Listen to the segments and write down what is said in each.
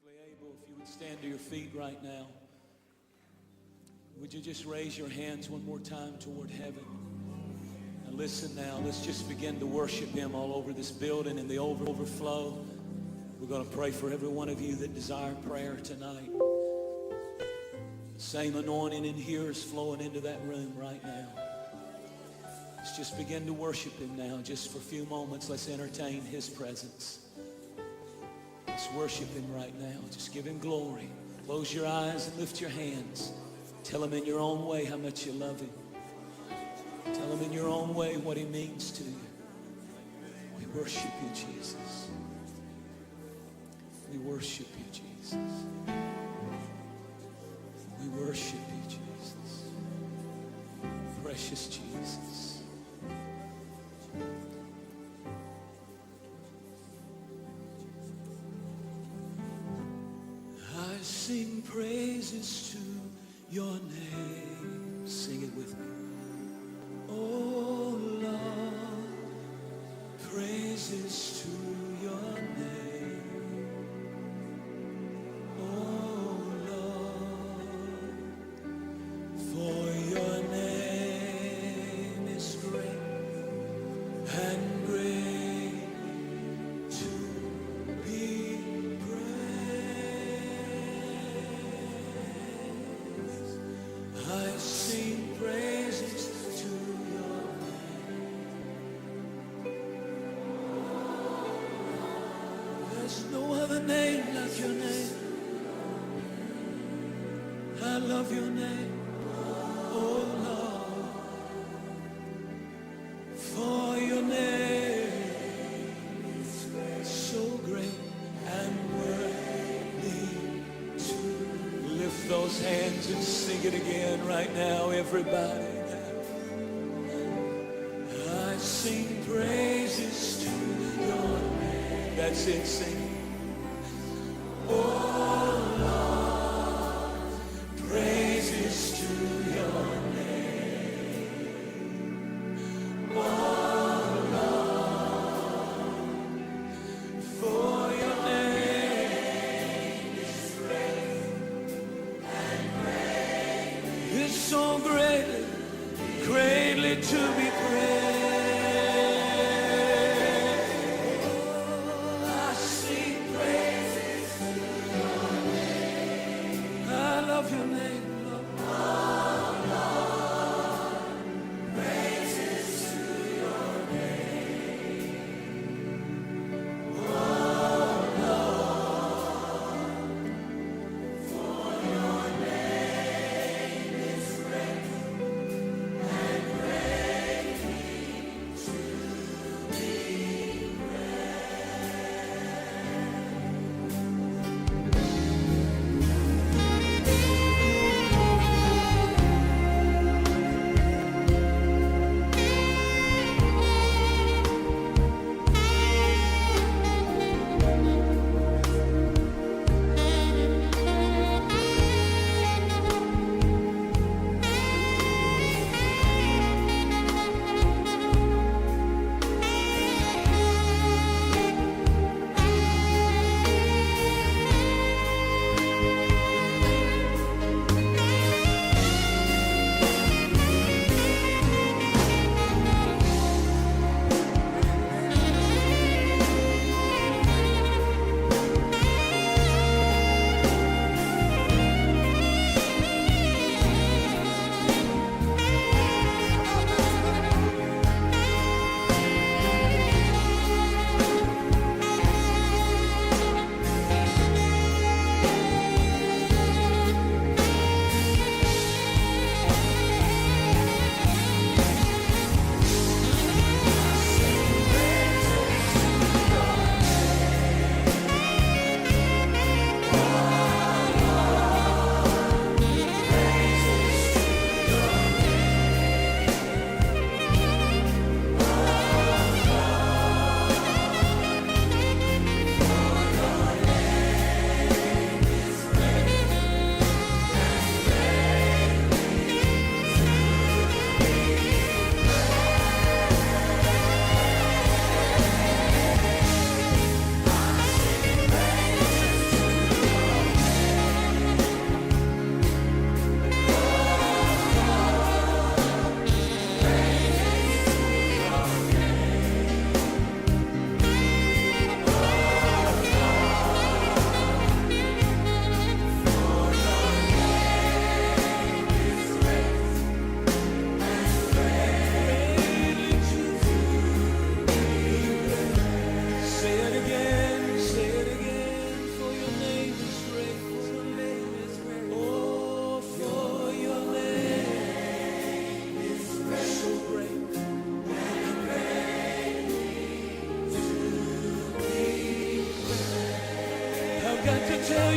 be able, if you would stand to your feet right now, would you just raise your hands one more time toward heaven? And listen now, let's just begin to worship Him all over this building in the overflow. We're going to pray for every one of you that desire prayer tonight. The same anointing in here is flowing into that room right now. Let's just begin to worship Him now, just for a few moments. Let's entertain His presence. Let's worship Him right now. Just give Him glory. Close your eyes and lift your hands. Tell Him in your own way how much you love Him. Tell Him in your own way what He means to you. We worship you, Jesus. We worship you, Jesus. We worship you, Jesus. Precious Jesus. I sing praises to your name. Sing it with me. Oh Lord, praises to your name. Oh Lord, for your name is great and great to be praised. I sing praises to your name. There's no other name like your name. I love your name, oh Lord, for your name is so great and worthy to lift those hands and sing it again right now, everybody. I sing praises to your name. That's it, sing. Oh Lord, praises to your name. Oh Lord, for your name is great and great. It's so greatly, greatly to be praised. I sing praises to your name. I love your name, Lord. Praises to your name. Oh Lord, for your name is great and greatly to be praised.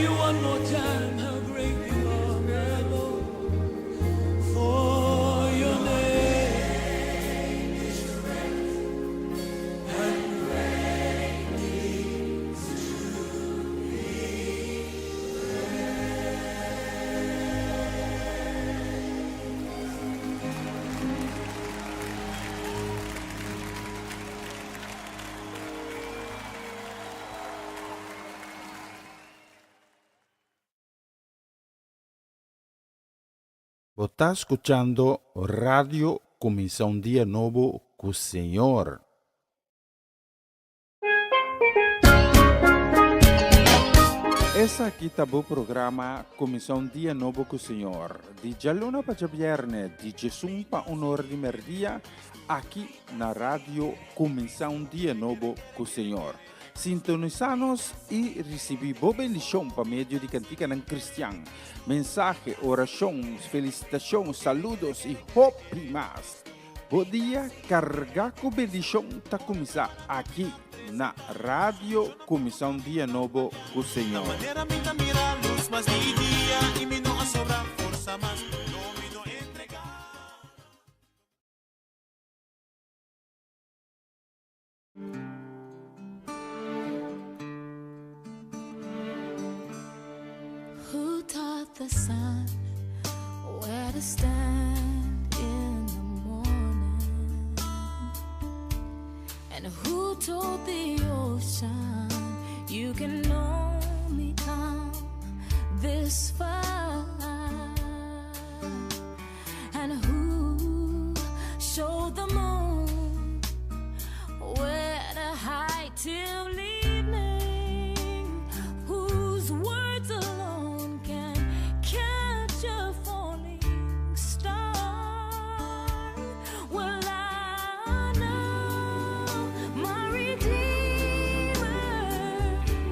you one more time how great you are, my Lord. For your name is great and greatly to be Bo ta skuchando Radio Kuminsá un Dia Nobo ku Señor. Esaki ta bo programa Kuminsá un Dia Nobo ku Señor, di djaluna pa djabièrnè, di djesun pa un ora di mèrdia, aki na Radio Kuminsá un Dia Nobo ku Señor. Sintonisá nos i risibí bo bendishon pa medio di kantikanan kristian, mensahe, orashon, felisitashon, saludos i hopi mas. Bo dia kargá ku bendishon ta kuminsá aki na Radio Kuminsá un Dia Nobo ku Señor. Who taught the sun where to stand in the morning? And who told the ocean you can only come this far? And who showed the moon where to hide till evening? Whose words alone can catch a falling star? Well, I know my Redeemer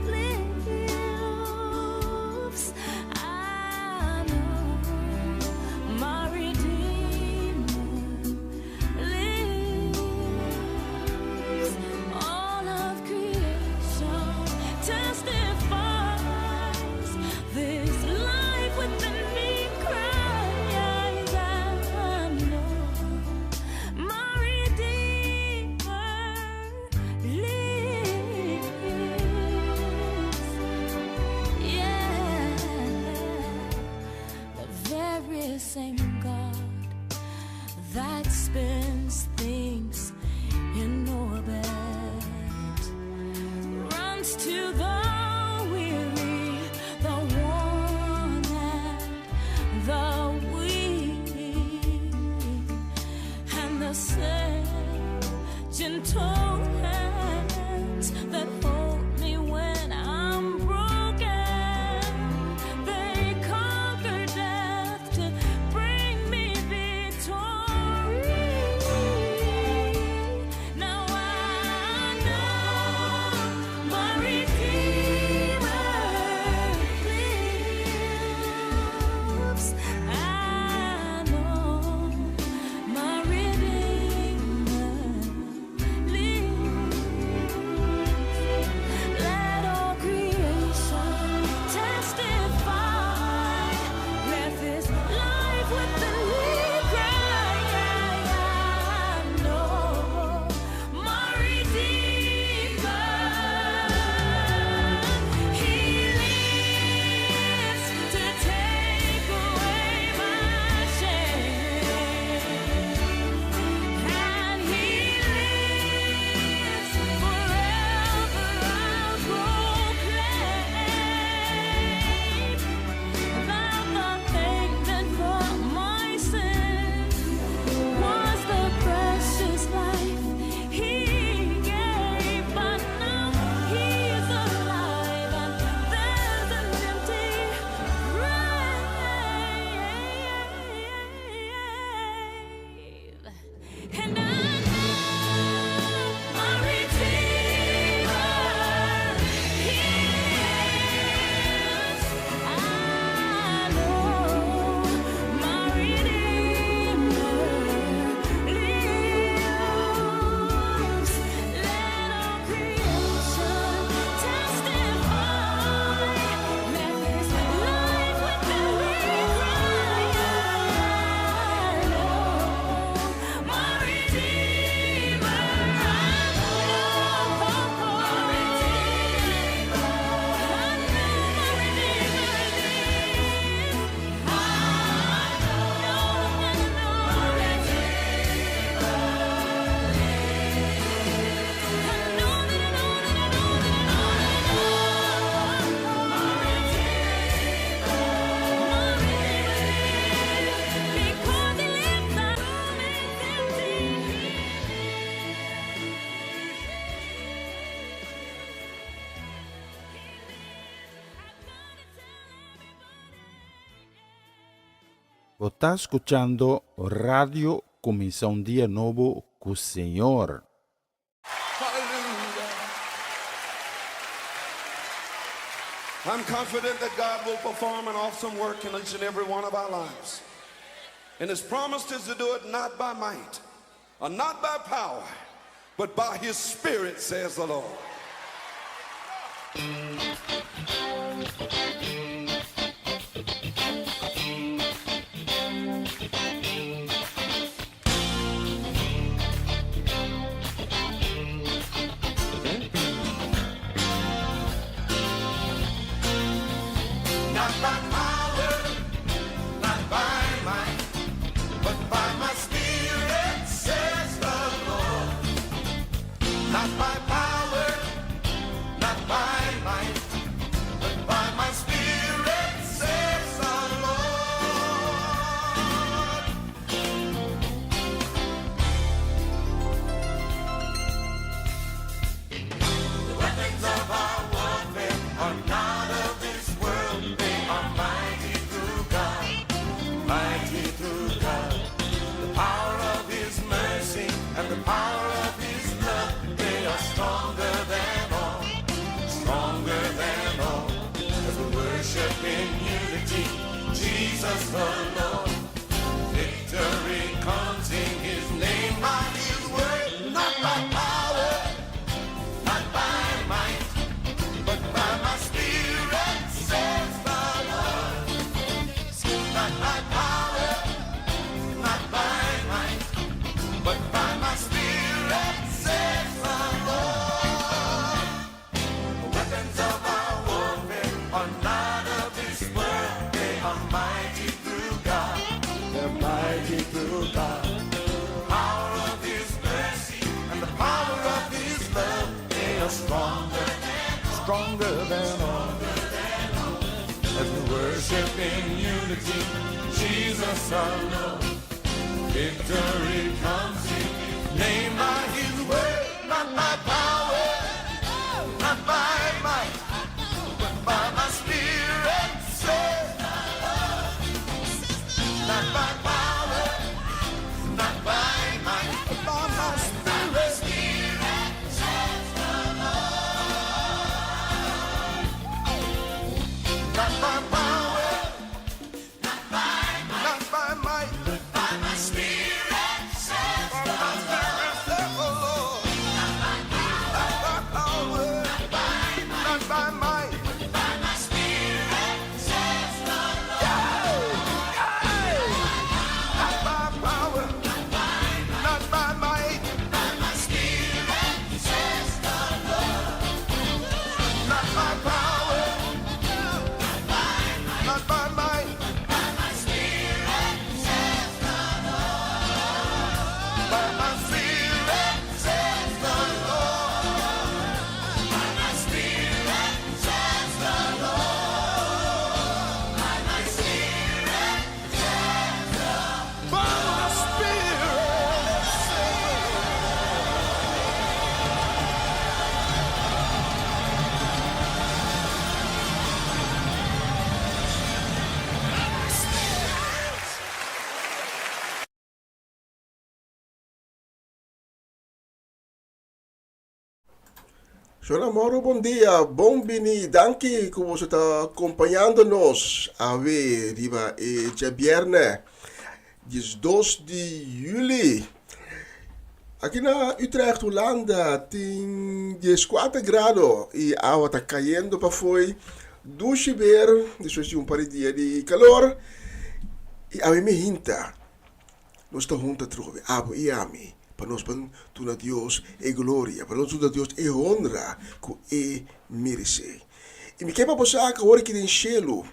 lives. I know my Redeemer lives. All of creation testifies this life within me cries. I know my Redeemer lives. Yeah, the very same God that spins things in orbit runs to the weary, the worn and the weak, and the same gentle hands that hold me when I'm broken. They conquer death to bring me victory. Bo ta skuchando Radio Kuminsá un Dia Nobo ku Señor. Hallelujah. I'm confident that God will perform an awesome work in each and every one of our lives. And his promise is to do it not by might or not by power, but by his spirit, says the Lord. Not by power, not by might, but by my spirit, says the Lord. Not by power, not by might, but by my spirit, says the Lord. The weapons of our warfare are not of this world. They are mighty through God, mighty through God. The power of His mercy and the power of His love, they are stronger than all, stronger than all. As we worship in unity, Jesus the Lord. Victory comes in His name, by His word, not by power, not by might, but by my spirit, says the Lord. Not by power, not by might, but by my spirit, says the Lord. The weapons of our warfare are not of this world. They are mighty through God. They're mighty through God. The power of His mercy and the power of His love. They are stronger, stronger than all. As we worship in unity, Jesus our Lord. Victory comes in His name by His word, not by power, not by might, but by my spirit, says the Lord. Not by power, not by might, but by my spirit, says the Lord. Not by power, not by might, not by might, but by my spirit, says the Lord. Not by power, not by might, but by my spirit, says the Lord. Not by power, not by might, by my spirit, says the Lord. Not by power, not by might, by my spirit, says the Lord. By my spirit, says the Lord. By my spirit, says the Lord. By my spirit, says the By my spirit, says the Lord. Shona Moro, bon dia, bon bini, danki ku boso ta akompañando nos awe riba e djabièrnè, 12 di yüli. Aki na Utrecht, Hulanda, tin 14 grado i awa ta kayendo pafoi. Dushi ber, despues di un par di dia di kalor. I awe mi hinta. Nos ta hunta atrobe, abo i ami, pa nos ban duna Dios e gloria, pa nos duna Dios e honra ku e meresé. I mi ke pa bo sa ku ora ki den shelu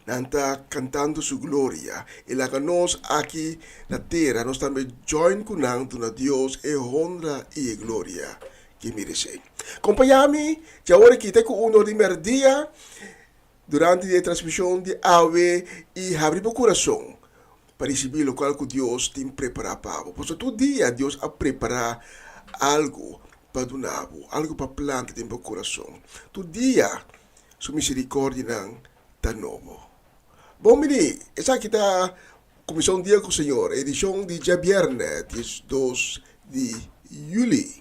nan ta kantando su gloria, e laga nos aki na tera nos tambe join ku nan duna Dios e honra i e gloria ku e meresé. Kompañá mi djaora ki te ku uno di mèrdia Durante di e transmishon di awe i habri bo kurason pa risibí lokual ku Dios tin prepará pa bo. Pasobra tur dia Dios a prepará algu pa duna bo, algu pa planta den bo kurason. Tur dia Su miserikòrdianan ta nobo. Bon bini, esaki ta Kuminsá un Dia ku Señor, edishon di djabièrnè 12 di yüli.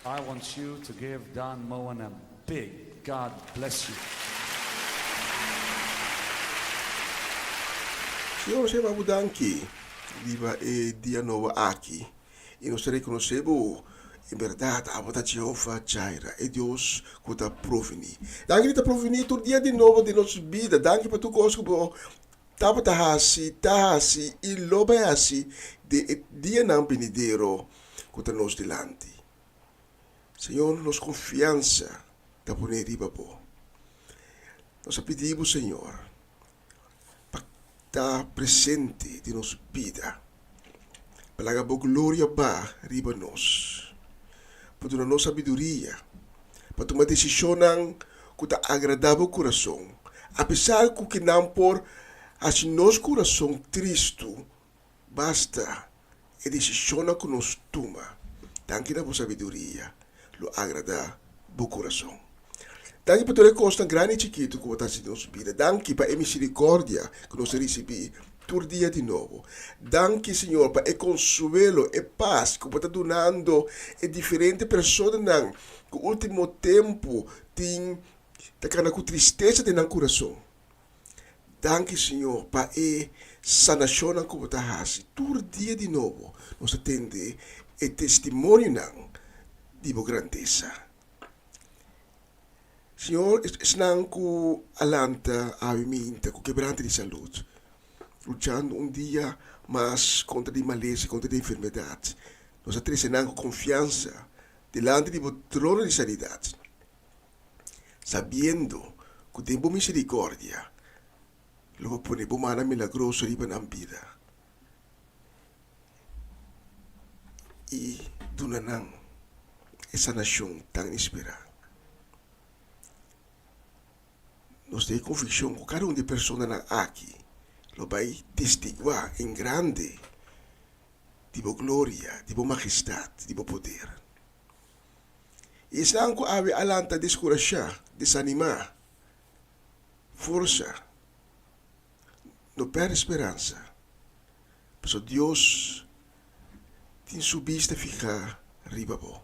I want you to give Don Moen a big God bless you. Señor, nos yama bo danki riba e dia nobo aki i nos ta rekonosé bo en bèrdat abo ta Jehova Jireh, e Dios ku ta proviní. Danki di ta proviní tur dia di nobo den nos bida. Danki pa tur kos ku bo tabata hasi, ta hasi i lo bai hasi den e dianan binidero ku ta nos dilanti. Señor, nos konfiansa ta pone riba bo. Nos a pidi bo, Señor, pa ta presente den nos bida, pa laga bo gloria ba riba nos, pa duna nos sabiduria, pa tuma desishonnan ku ta agradá bo kurason, apesar ku kinan por hasi nos kurason tristu. Basta e desishonnan ku nos tuma, danki na bo sabiduria, lo agradá bo kurason. Danki pa tur e kosnan grandi i chikitu ku bo ta hasi den nos bida. Danki pa e miserikordia ku nos ta risibí tur dia di nobo. Danki, Señor, pa e konsuelo, e pas ku bo ta dunando e diferente personanan ku último tempu tin ta kana ku tristesa den nan kurason. Danki Señor pa e sanashonnan ku bo ta hasi tur dia di nobo. Nos ta tende e testimonionan di bo grandesa. Señor, esnan ku a lanta awe minta ku kebrante di salud, luchando un dia mas kontra di malesa, kontra di enfermedat, nos a trese nan ku konfiansa dilanti di bo trono di sanidat. Sabiendo ku den bo miserikordia lo bo pone bo mannan milagroso riba nan bida i duna nan e sanashon tan esperá. Nos tin e konvikshon ku kada un di e personanan aki lo bai testiguá en grande di bo gloria, di bo magestat, di bo poder. I esnan ku awe a lanta deskurashá, desanimá, forsa. No pèrdè speransa, pasobra Dios tin su bista fihá riba bo.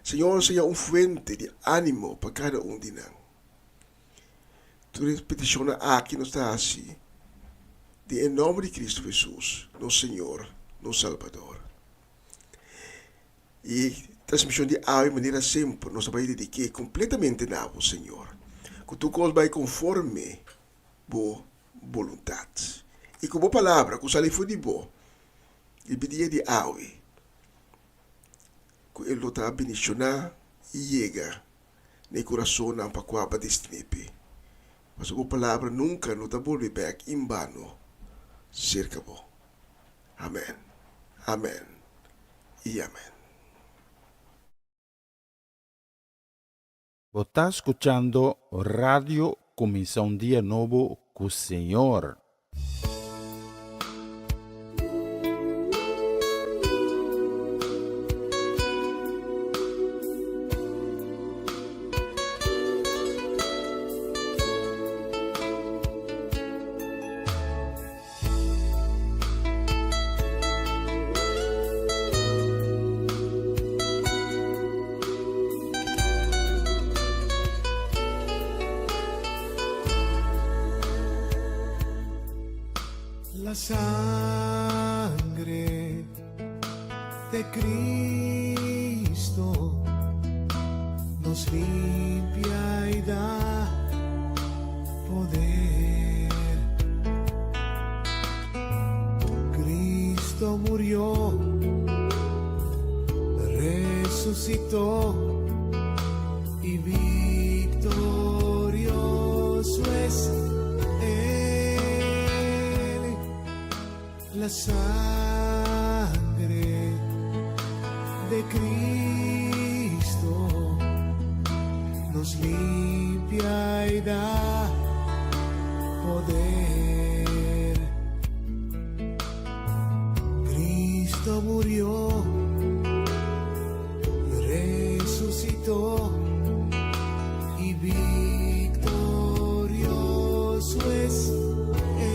Señor sea un fuente di ánimo pa kada un di nan. Tur e petishonnan aki nos ta hasi den e nòmber di Kristu Hesus, nos Señor, nos Salbador. E transmishon di awe manera semper nos ta bai dedik'é kompletamente na bo, Señor. Ku tur kos bai konforme bo boluntat. I ku bo palabra ku sali for di bo riba e dia di awe, ku e lo ta bendishoná i yega na e kurasonnan pa kua bo a destiné p'e. Pasobra bo palabra nunka no ta bolbe bèk inbano serka bo. Amèn, amèn i amèn. Bo ta skuchando Radio Kuminsá un Dia Nobo ku Señor. La sangre de Cristo nos limpia y da poder. Cristo murió, resucitó y victorioso es Él. La sangre de Cristo nos limpia y da poder. Cristo murió, resucitó y victorioso es Él.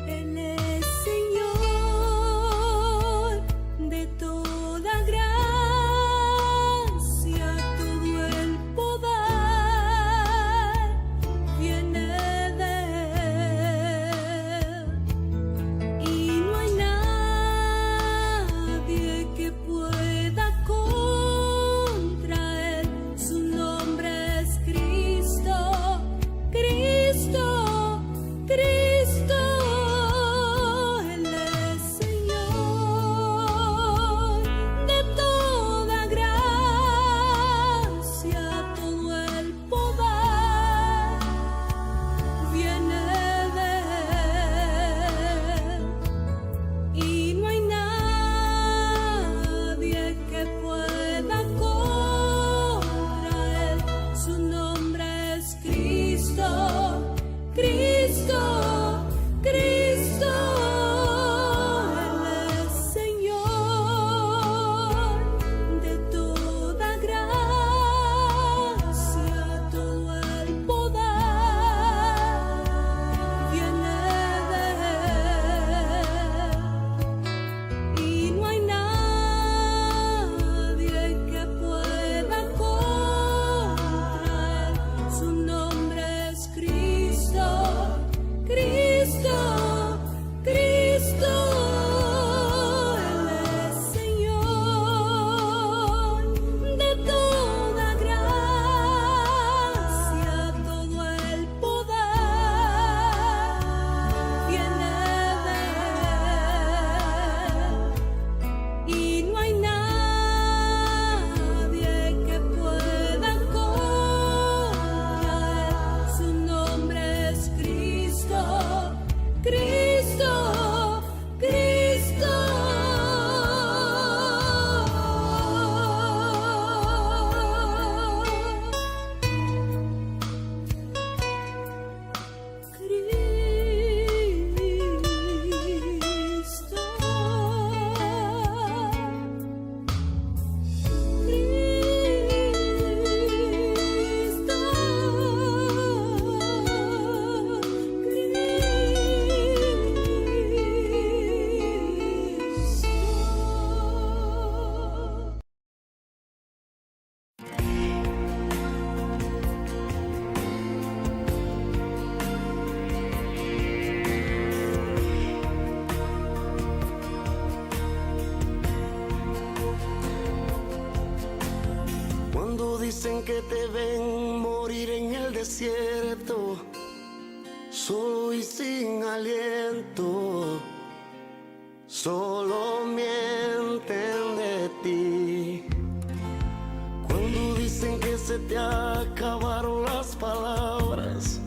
Él es Señor de toda gracia, todo el poder viene de Él. Y no hay nadie que pueda contra Él. Su nombre es Cristo, Cristo, Cristo. Él es Señor de toda gracia, todo el poder viene de Él. Y no hay nadie que pueda contra Él. Su nombre es Cristo, Cristo, Cristo. Él es Señor de toda gracia, todo el poder viene de Él. Y no hay nadie que pueda contra Él. Su nombre es Cristo. que te ven morir en el desierto, solo y sin aliento, solo mienten de ti. Cuando dicen que se te acabaron las palabras,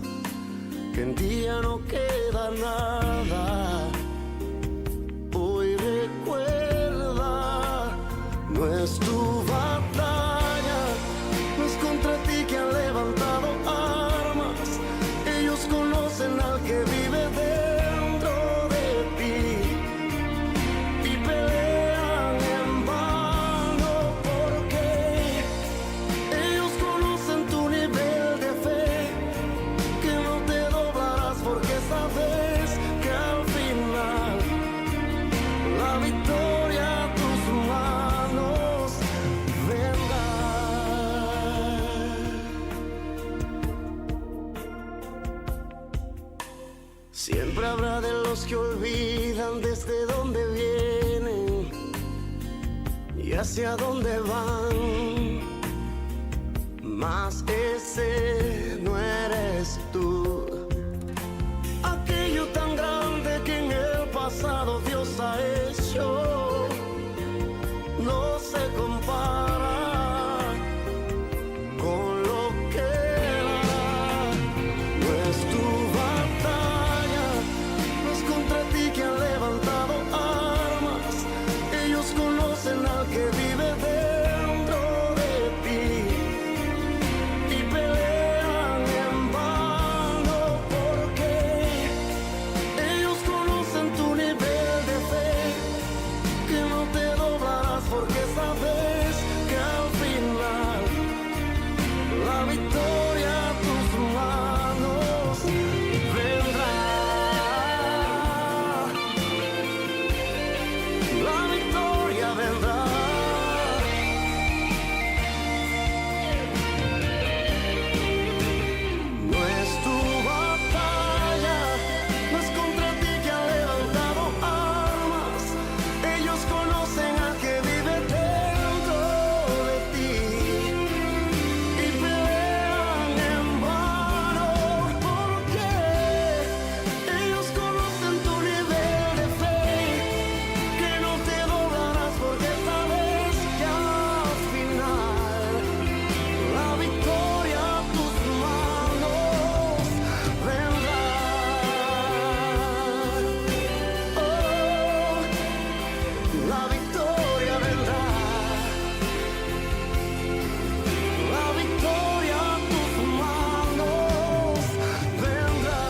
que en ti ya no queda nada. Hoy recuerda, no es tu batalla, no es contra ti que han levantado armas. Ellos conocen al que vive dentro de ti y pelean en vano porque ellos conocen tu nivel de fe, que no te doblarás porque sabes que al final la victoria a tus manos vendrá. Siempre habrá de los que olvidan desde dónde vienen y hacia dónde van. Mas ese no eres tú. Aquello tan grande que en el pasado Dios ha hecho no se compara con lo que hará. No es tu batalla, no es contra ti que han levantado armas. Ellos conocen al que vive dentro de ti y pelean en vano porque ellos conocen tu nivel de fe, que no te doblarás porque sabes que al final la victoria a tus manos vendrá. La victoria vendrá. No es tu batalla, no es contra ti que han levantado armas. Ellos conocen al que vive dentro de ti y pelean en vano porque ellos conocen tu nivel de fe, que no te doblarás porque sabes que al final la victoria a tus manos vendrá. Oh, la victoria vendrá. La victoria a tus manos vendrá.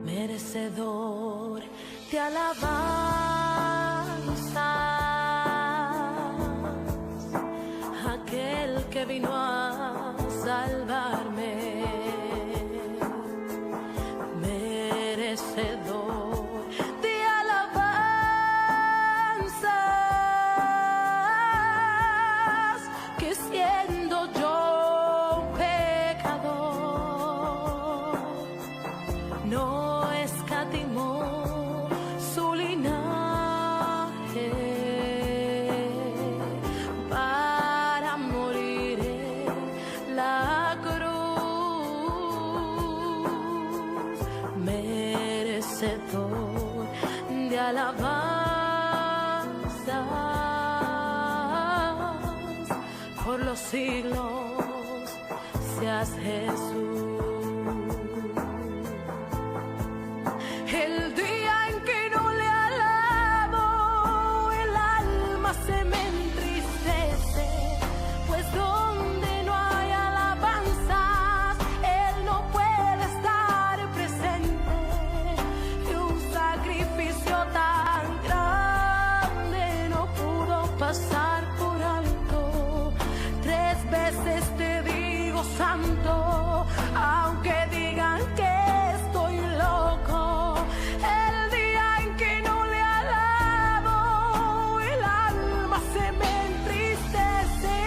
Merecedor de alabanzas, aquel que vino a salvarme, merecedor de alabanzas, que siendo yo un pecador, no escatimó su linaje para morir en la cruz, merecedor de alabanzas por los siglos seas Jesús. El día en que no le alabo, el alma se me veces te digo santo, aunque digan que estoy loco. El día en que no le alabo, el alma se me entristece,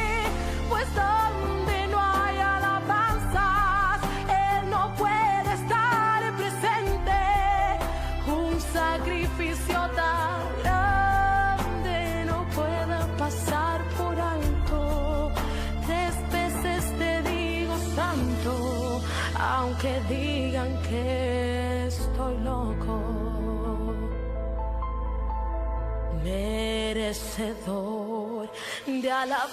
pues donde no hay alabanzas, él no puede estar presente. Un sacrificio tan grande no puede pasar por alto. Tres veces te digo santo, aunque digan que estoy loco. Merecedor de alabanzas,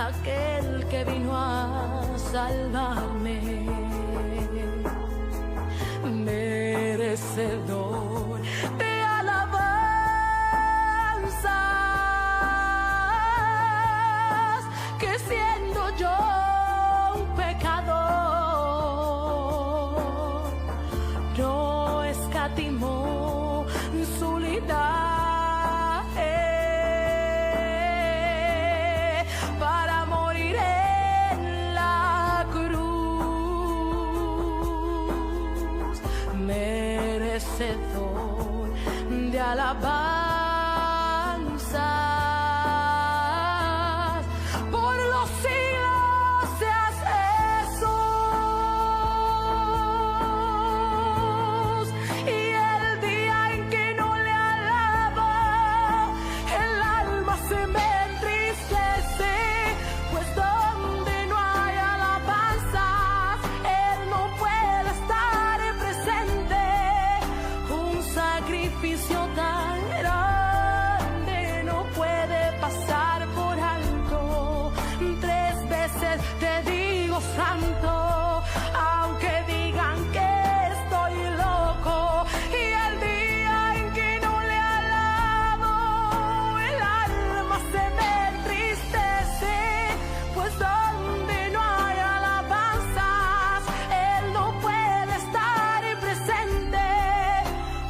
aquel que vino a salvarme, merecedor de alabanzas, que siendo yo un pecador, no escatimó su linaje para morir en la cruz, merecedor de alabanzas. Por los siglos seas Jesús. Y el día en que no le alabo, el alma se me entristece, pues donde no hay alabanzas, él no puede estar presente. Un sacrificio tan grande no puede pasar por alto. Tres veces te digo santo, aunque digan que estoy loco. Y el día en que no le alabo, el alma se me entristece, pues donde no hay alabanzas, él no puede estar presente.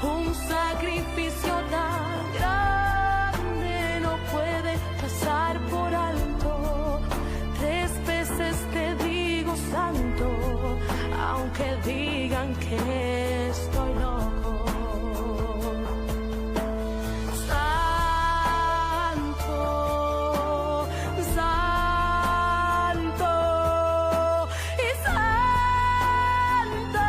Un sacrificio tan grande no puede pasar por alto. Tres veces te digo santo, aunque digan que estoy loco. Santo, santo y santo.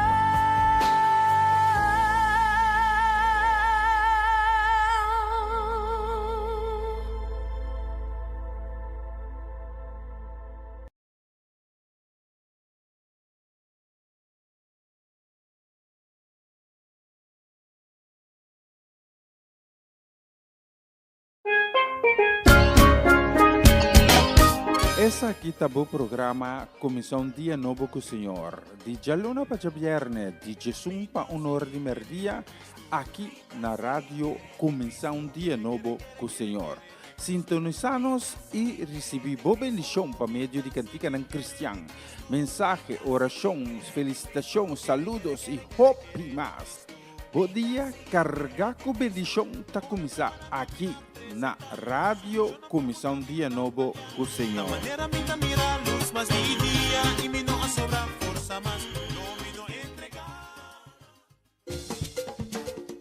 Esaki ta bo programa Kuminsá un Dia Nobo ku Señor, di djaluna pa djabièrnè di djesun pa un or di mèrdia, aki na Radio Kuminsá un Dia Nobo ku Señor. Sintonisá nos i risibí bo bendishon pa medio di kantikanan kristian, mensahe, orashon, felisitashon, saludos i hopi mas. Bo dia kargá ku bendishon ta kuminsá aki na Radio Kuminsá un Dia Nobo ku Señor. Manera mi ta mira luz mas di dia y mi no a sobra forza mas no mi no entrega.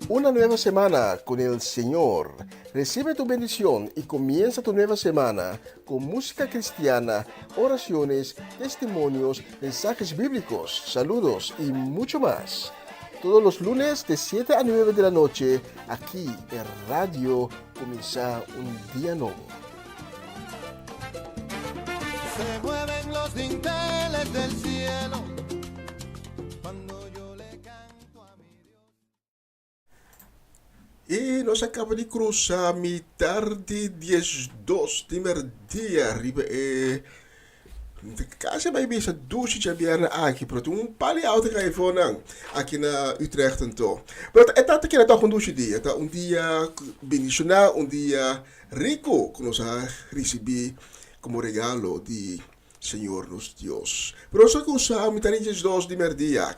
Una nueva semana con el Señor. Recibe tu bendición y comienza tu nueva semana con música cristiana, oraciones, testimonios, mensajes bíblicos, saludos y mucho más. Todos los lunes de 7 a 9 de la noche, aquí en Radio Comienza un Día Nuevo. Se mueven los dinteles del cielo cuando yo le canto a mi Dios. I nos a kaba di krusa mitar di 12 di merdia riba e kasi bai bisa dushi djabièrnè aki, pero tin un par di auto kai afó nan aki na Utrecht anto. Pero e ta keda tòg un dushi dia, ta un dia bendishoná, un dia riku ku nos a risibí komo regalo di. Señor nos Dios. Pero nos ta cusa mitad di 12 di merdia.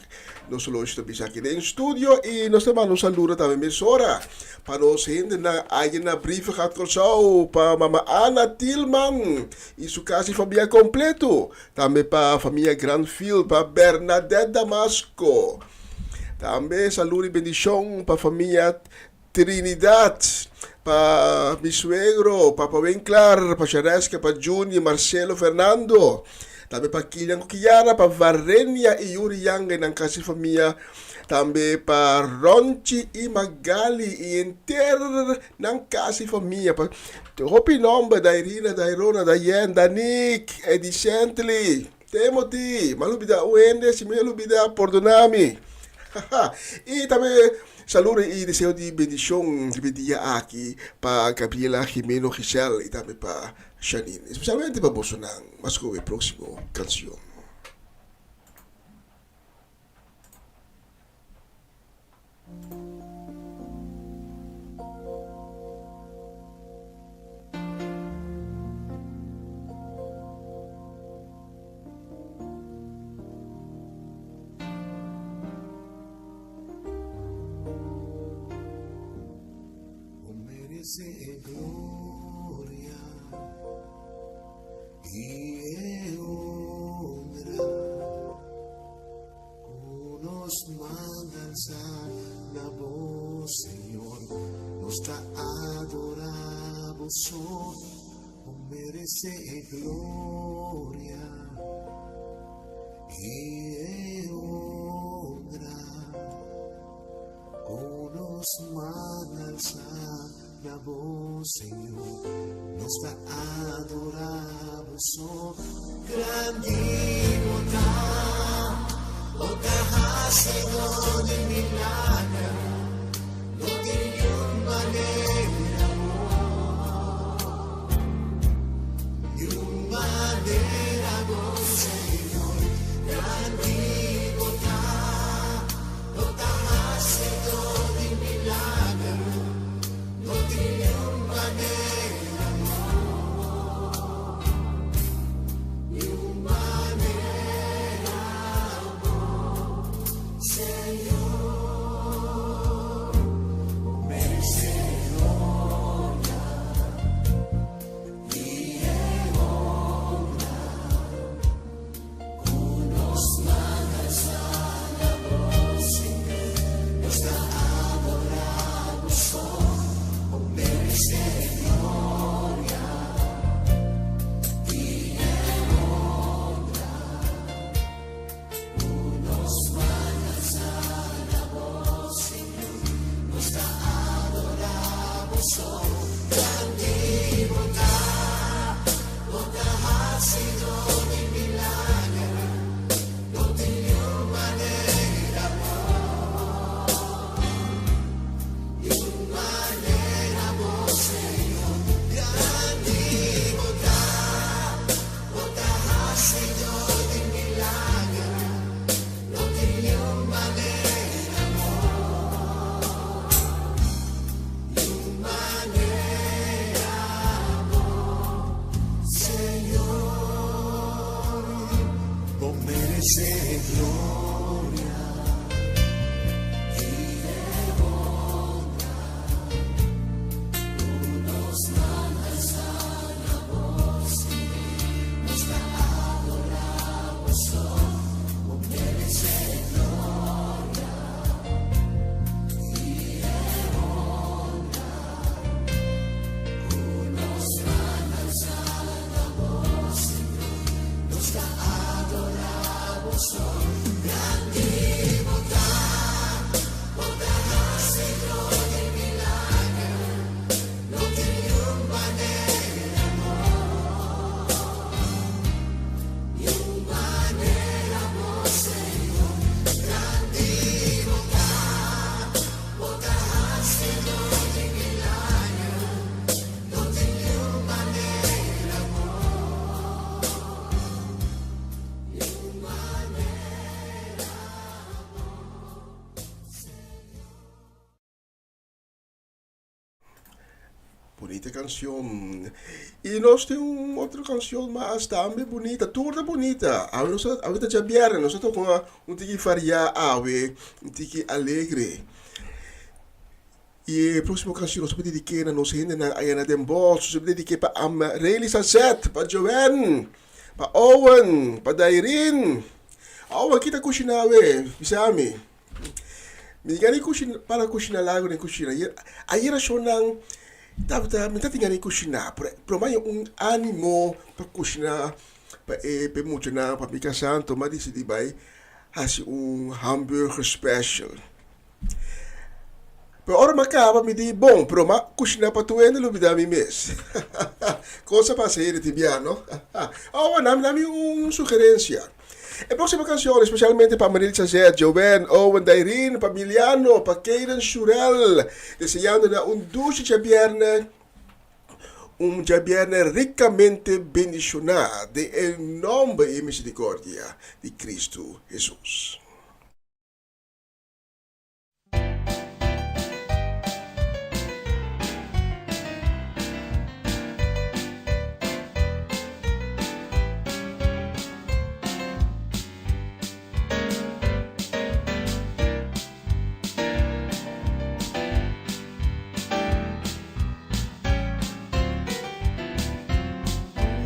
Nos loge ta bisa aki den studio y nos ta manda un saludo tambe mesora pa nos hendenan aye na Brievengat Curaçao, pa Mama Ana Tielman y su casa y familia completo, tambe pa familia Granfield, pa Bernadette Damasco. Tambe saludo y bendicion pa familia Trinidad, pa mi suegro, Papa Winklar, pa Shareska, pa Juni, Marcelo, Fernando, tambe pa Kilian ku Kiara, pa Varenia i Yuri Yanga i nan kasi famia, tambe pa Ronchi i Magali i henter nan kasi famia, pa hopi nomber, Dairina, Dairona, Dayen, Danik, Eddie Shentley, Timothy, m'a lubida un hende, si mi a lubida, pordona mi. I tambe saludo i deseo di bendishon riba e dia aki pa Gabriela, Jimeno, Giselle i tambe pa Shanine. Espesialmente pa bosonan. Mas ku e próksimo kanshon. Bo merece e gloria y e honra. Ku nos man alsá na bo, Señor, nos ta adorá bo so. Bo meresé e gloria i e honra. Ku nos man alsá na bo, Señor, nos ta adorá bo so. Grandi bo ta, bo ta hasidó di milager, no tin niun manera bo, niun manera bo, Señor. Grandi bo ta, bo ta hasidó di milager, no tin niun manera bo. Niun manera bo, Señor. Bunita cancion. Y nos tin un otro cancion mas tambe bunita. Tur ta bunita. Awe nos ta, awe ta djabièrnè. Nos ta toca un tiki variá awe, un tiki alegre. Y e próximo cancion nos ta dediké na nos hendenan aya na Den Bosch. Nos ta dediké pa Amarely Sazet, pa Joanne, pa Owen, pa Dairin. Owen, ki ta kushiná awe? Bisa mi. Mi gana di kushina, para kushina largu den kushina. Ayer shownan tabata, mi ta tin gana di kushina, pero pero mi haña un animo pa kushina pa e pa e muchanan, pa mi kasá, anto mi a disidí bai hasi un hamburger special. Pero ora mi a kaba mi di, bon, pero mi a kushina pa tur hende lubida mi mes. Kos a pasa hende tin bia, no? Awa, nan a dami un sugerensia. E próksimo kanshon, espesialmente pa Marilsa Zet, Joanne, Owen, Dairine, pa Miliano, pa Kayden Shurel, deseando nan un dushi djabièrnè, un djabièrnè rikamente bendishoná den e nòmber i e miserikordia di Kristu Hesus.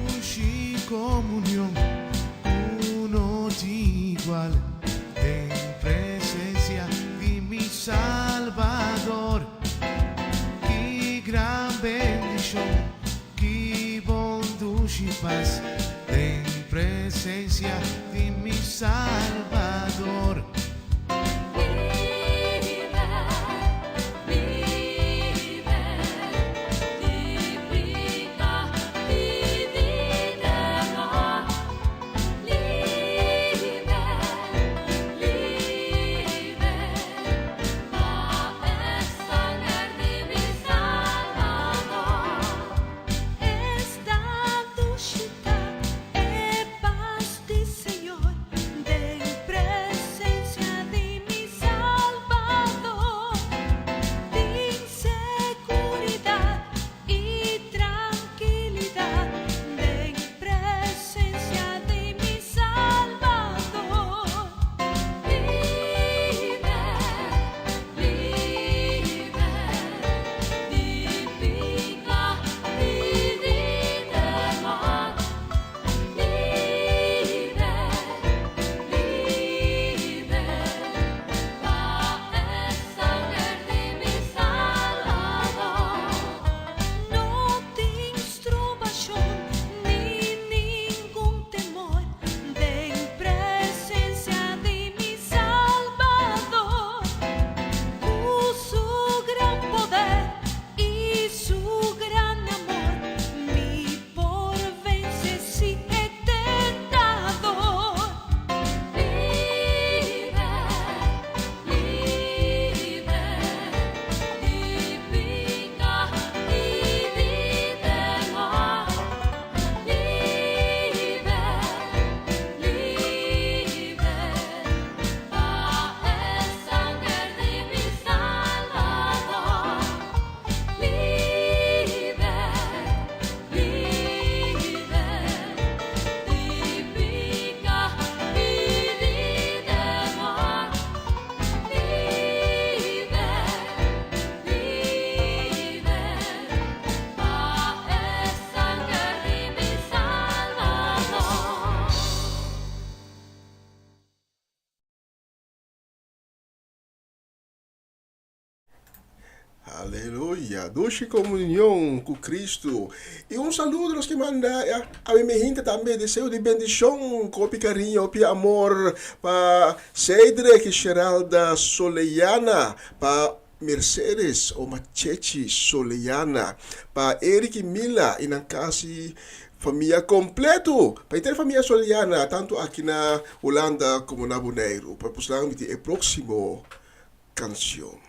Dushi comunion cu no tin igual den presencia di mi Salbador. Ki gran bendicion, ki bon dushi pas den presencia di mi Salbador. Aleluya! Dushi komunion ku Kristu. I un saludo nos ke manda a mi hinte tambe, deseo di bendishon, ku hopi kariño, hopi amor pa Cedric i Sheralda Soleyana, pa Mercedes o Machechi Soleyana, pa Eric i Mila i nan kasi famia kompleto, pa henter famia Soleyana, tantu aki na Hulanda komo na Boneiru. Pa pusnan mi tin e próksimo kanshon.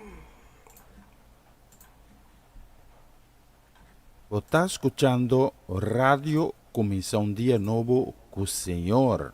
Bo ta skuchando Radio Kuminsá un Dia Nobo ku Señor.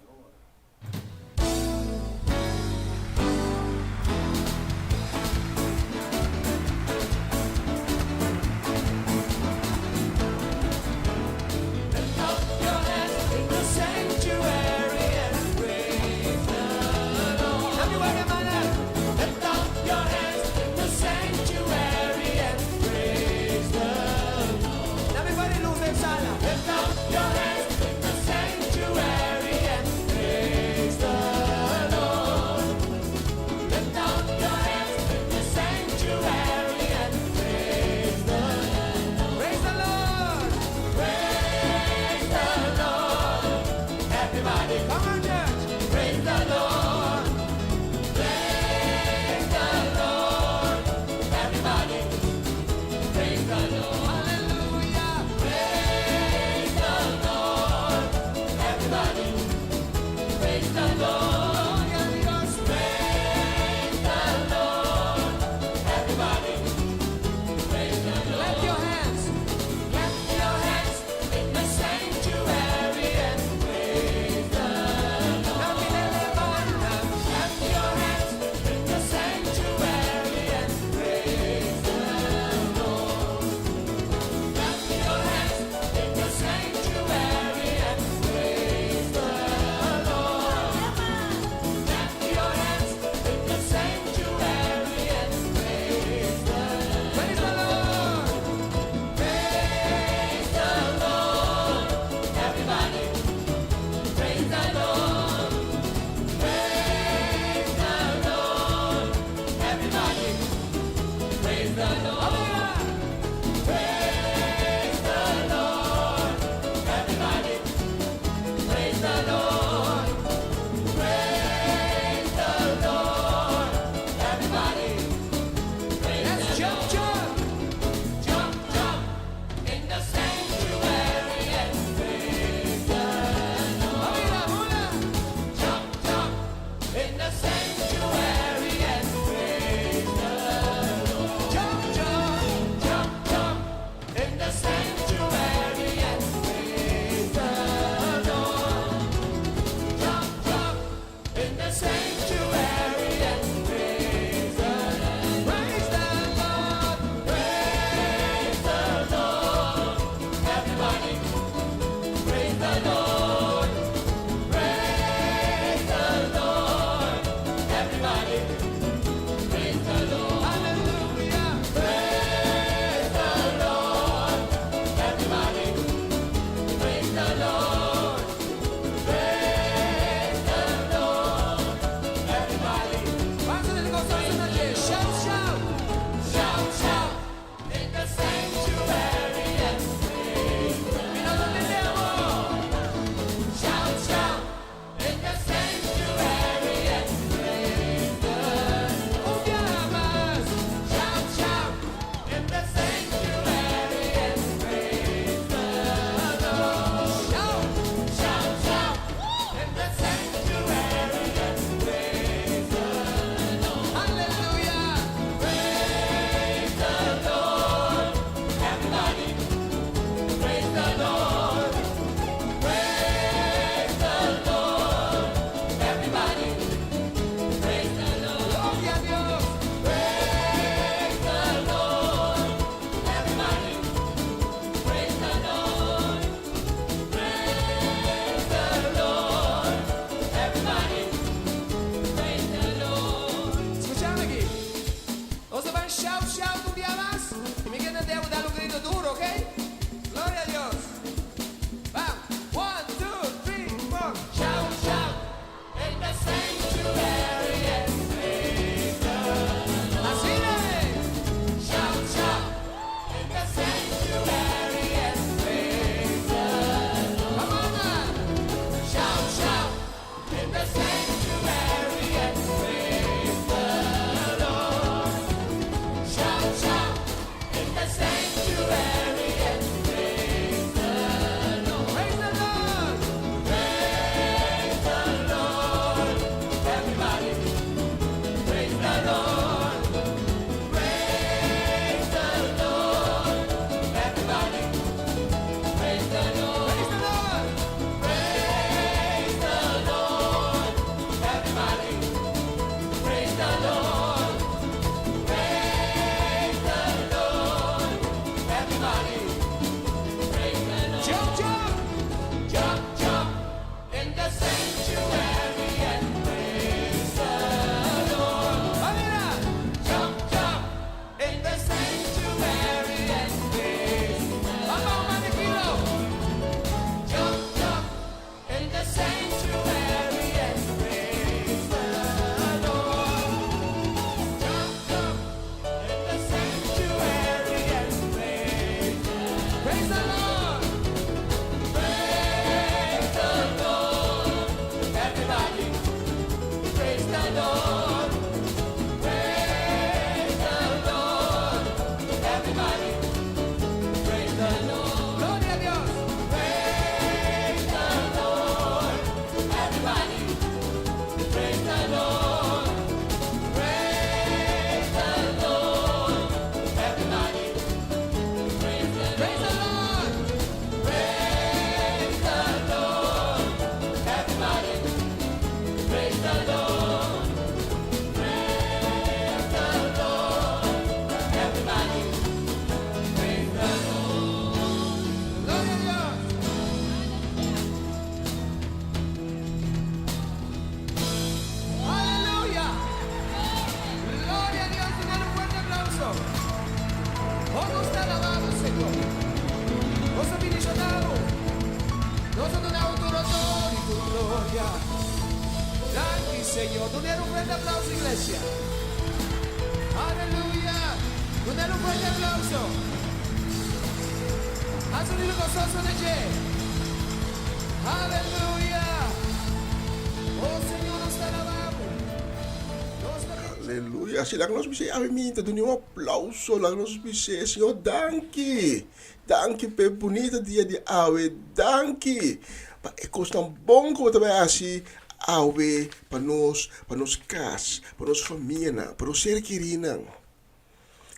Aleluya. Si laga nos bis'é awe minta duna un aplauso. Laga nos bis'é, Señor, danki. Danki p'e bunita dia di awe. Danki pa e kosnan bon ku bo ta bai hasi awe pa nos, pa nos kas, pa nos famianan, pa nos ser kerinan.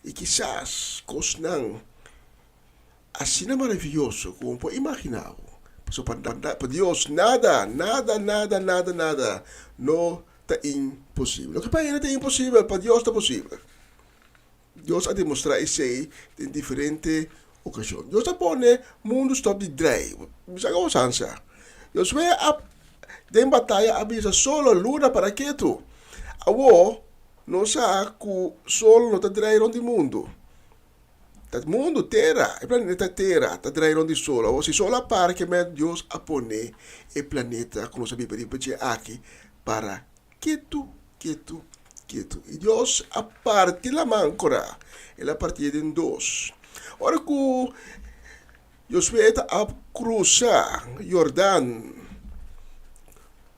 I kisas kosnan. asina maravioso ku bo no por imaginá bo. Pasobra pa Dios nada, nada, nada, nada, nada no ta imposibel. Loke pa hende ta imposibel, pa Dios ta posibel. Dios a demostrá esei den diferente okashon. Dios a pone mundu stòp di drei. Mi sa ku bo sansa. Josué a den bataya a bisa solo, luna para ketu. Awor nos sa ku solo no ta drei rònt di mundu. Ta mundu, tera, e planeta tera ta drei rònt di solo. Awor si solo a para kimen Dios a pone e planeta ku nos a biba riba dje aki para Ketu, ketu, ketu. I Dios a parti laman korá. El a partié den dos. Ora ku Josué ta a krusa Jordan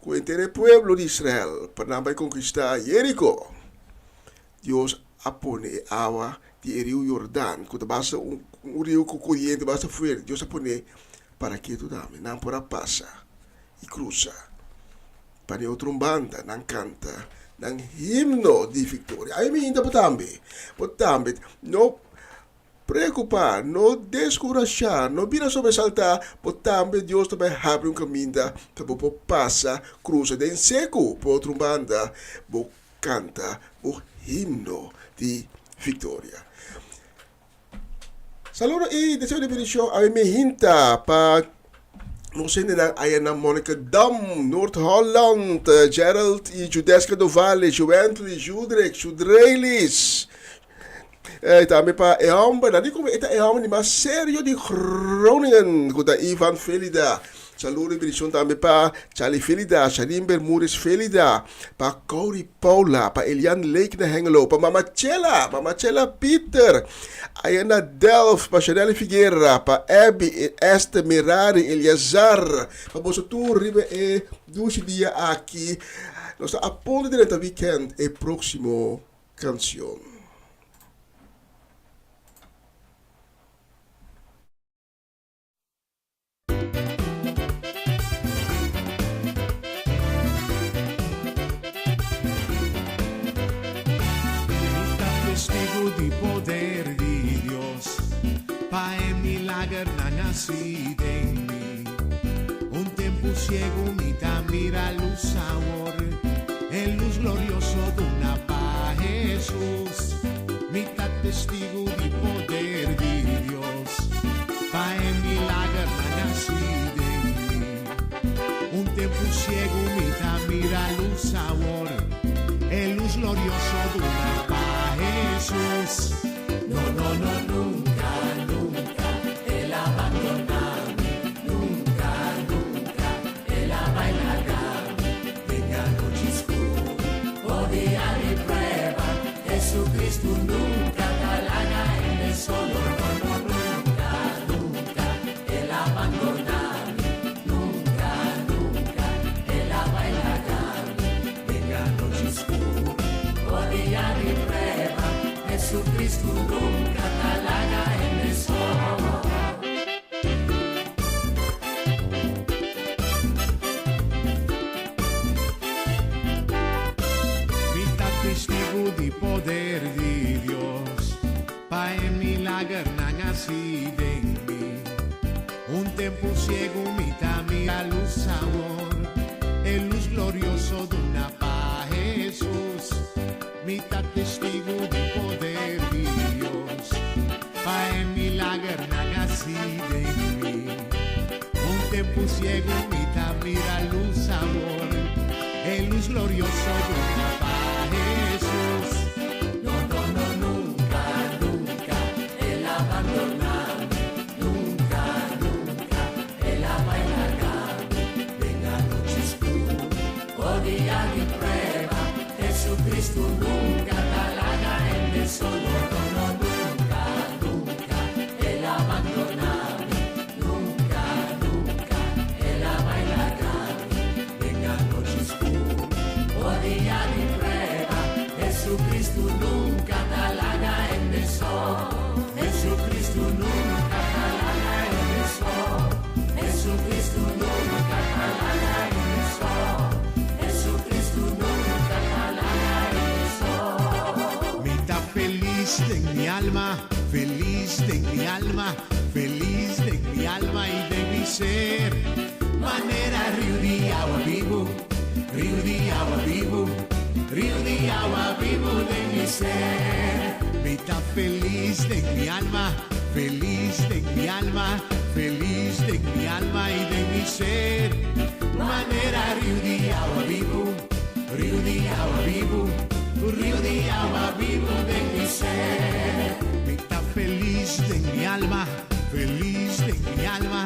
ku henter e pueblo di Israel pa nan bai konkistá Jeriko, Dios a pone e awa di e riu Jordan, ku ta basta un riu ku koriente basta fuerte, Dios a pone para ketu tambe. Nan por a pasa i krusa. Pa di otro un banda nan kanta nan himno di viktoria. Ai mi hinta bo tambe, bo tambe. No preokupá, no deskurashá, no bira sobresaltá, bo tambe Dios ta bai habri un kaminda pa bo por pasa krusa den seku pa otro un banda bo kanta bo himno di viktoria. Saludo y deseo di bendición a mi hinta pa nos hendenan aya na Monnikendam, Noord-Holland, Gerald y Judeska Dovale, Joently, Judrick, Judrelis. Eh, tambe pa e homber, nan di como e ta e homber di mas serio di Groningen, cu ta Ivan Felida. Saludo y bendición tambe pa Charlie Felida, Sharin Bermudez Felida, pa Cory Paula, pa Elian Lake na Hengelo, pa Mama Chela, Mama Chela Pieter, aya na Delft, pa Chanel Figuera, pa Abby, Esther, Merari, Eleazar, pa boso tur riba e dushi dia aki. Nos ta a punto di drenta weekend e proximo cancion. Mi ta testigu di poder di Dios, pa e milagernan hasi den mi. Un tempu siegu mi ta mira lus awor, e lus glorioso duna pa Hesus. Mi ta testigu di poder di Dios, pa e milagernan hasi den mi. Un tempu siegu mi ta mira lus awor, e lus glorioso duna pa Hesus. No, no, no, nunka, nunka el a bandona mi, nunka, nunka el a bai laga mi. Den anochi skur o dia di prueba, Jesucristo nunka ta laga hende solo, no, no, nunka, nunka el a bandona mi, nunka, nunka el a bai laga mi. Den anochi skur o dia di prueba, Jesucristo nunka ta laga hende solo. Mi ta testigu di poder di Dios, pa e milagernan hasi den mi. Un tempu siegu mi ta mira lus awor, e lus glorioso duna pa Hesus. Mi ta testigu di poder di Dios, pa e milagernan hasi den mi. Un tempu siegu mi ta mira lus awor, e lus glorioso duna pa Hesus. No, no, no, nunka, nunka el a bandona mi, nunka, nunka el a bai laga mi. Den anochi skur o dia di prueba, Jesucristo nunka ta laga hende solo. No, no, nunka, nunka el a bandona mi, nunka, nunka el a bai laga mi. Den anochi skur o dia di prueba, Jesucristo nunka ta laga hende so. Jesucristo nunka ta laga hende so. Jesucristo nunka ta laga hende so. Jesucristo nunka ta laga hende so. Mi ta felis den mi alma, felis den mi alma, felis. alma i den mi ser. Manera riu di awa bibu, riu di awa bibu, riu di awa bibu den mi ser. Mi ta felis den mi alma, felis den mi alma, felis den mi alma i den mi ser. Manera riu di awa bibu, riu di awa bibu, riu di awa bibu den mi ser. Mi ta felis den mi alma, felis den mi alma,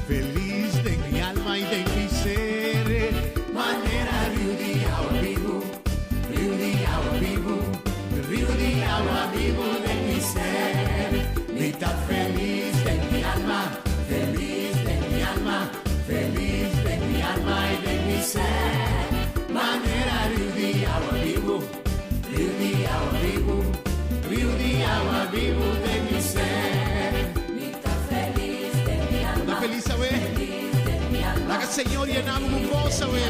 felis den mi alma i den mi ser. Manera riu di awa bibu, riu di awa bibu, riu di awa bibu den mi ser. Mi ta felis den mi alma, felis den mi alma, felis den mi alma i den mi ser. Manera riu di awa bibu, riu di awa bibu, riu di awa bibu den mi ser. Mi ta felis den mi alma. Ta felis awe? Felis den mi alma. Laga Señor yena bo goso awe.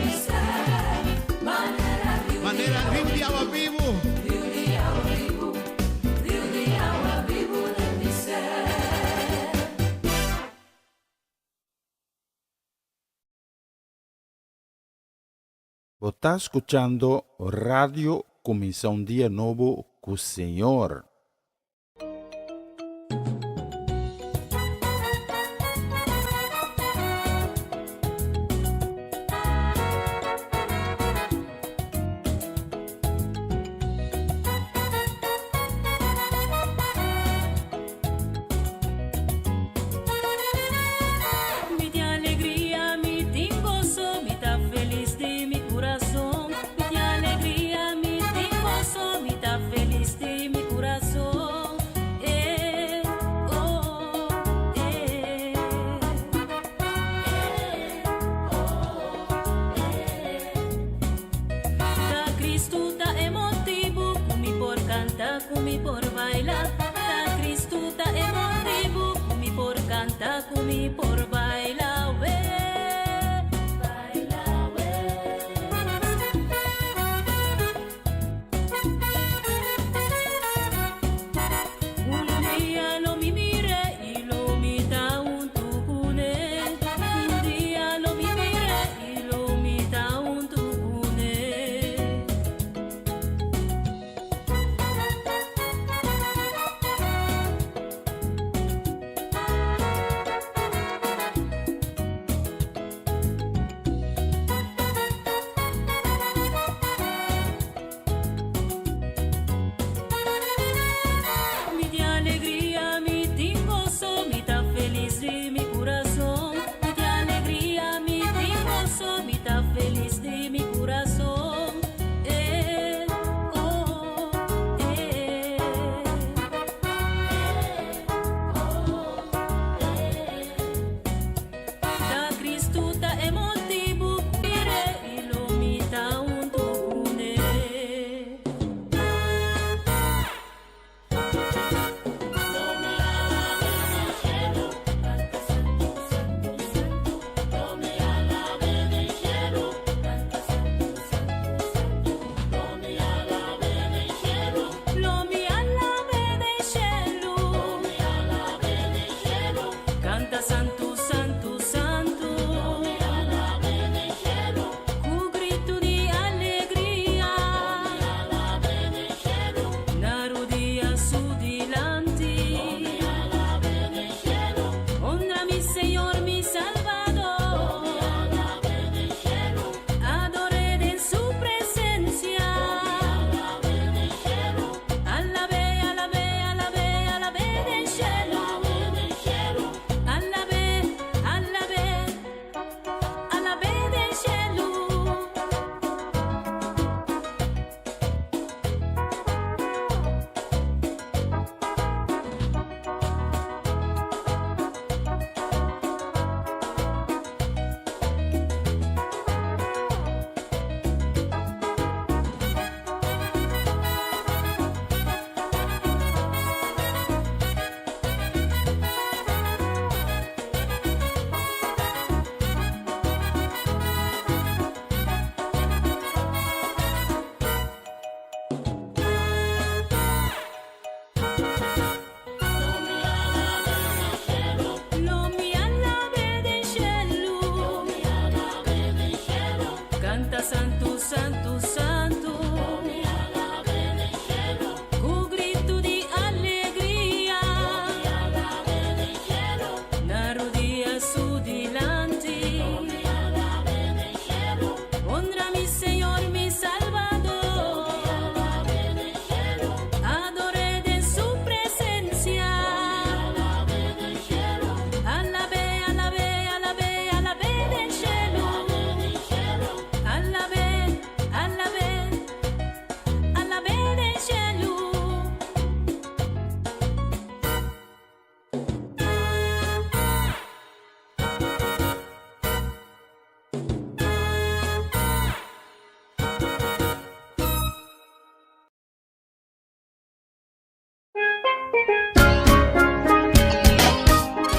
Mi ser. Manera riu Manera riu di awa bibu. Riu di awa bibu, riu di awa bibu den mi ser. Bo ta skuchando Radio Kuminsá un Dia Nobo ku Señor. Mi tin alegria, mi tin goso, mi ta felis den mi kurason. Mi tin alegria, mi tin goso, mi ta felis den mi kurason. Eh, oh, eh. Eh, oh, eh. Ta Kristu ta e motibu, ku mi por kanta, ku mi por baila. Ta Kristu ta e motibu, ku mi por kanta, ku mi por baila. We, baila, we. Un dia lo mi mir'é i lo mi ta huntu kuné. Un dia lo mi mir'é i lo mi ta huntu kuné. Mi tin alegria, mi tin goso, mi ta felis den mi kurason. Mi tin alegria, mi tin goso, mi ta felis den mi kurason. Eh, oh, eh. Eh, oh, eh. Ta Kristu ta e motibu, mir'é i lo mi ta huntu kuné. Lo mi alab'é den shelu. Kanta santu, santu, santu. Ku gritu di alegria. Na rudia su dilanti. Honra mi Señor, mi Salbador. Ador'é den su presensia. Alab'é, alab'é, alab'é, alab'é den shelu. Alab'é,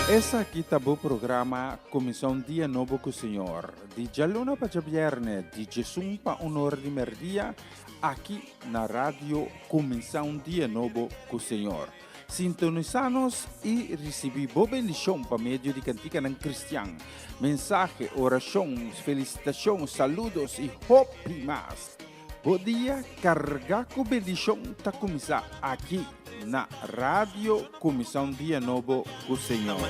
Esaki ta bo programa Kuminsá un Dia Nobo ku Señor, di djaluna pa djabièrnè, di djesun pa un ora di mèrdia, aki na Radio Kuminsá un Dia Nobo ku Señor. Sintonisá nos i risibí bo bendishon pa medio di kantikanan kristian, mensahe, orashon, felisitashon, saludos i hopi mas. Bo dia kargá ku bendishon ta kuminsá aki na Radio Kuminsá un Dia Nobo ku Señor.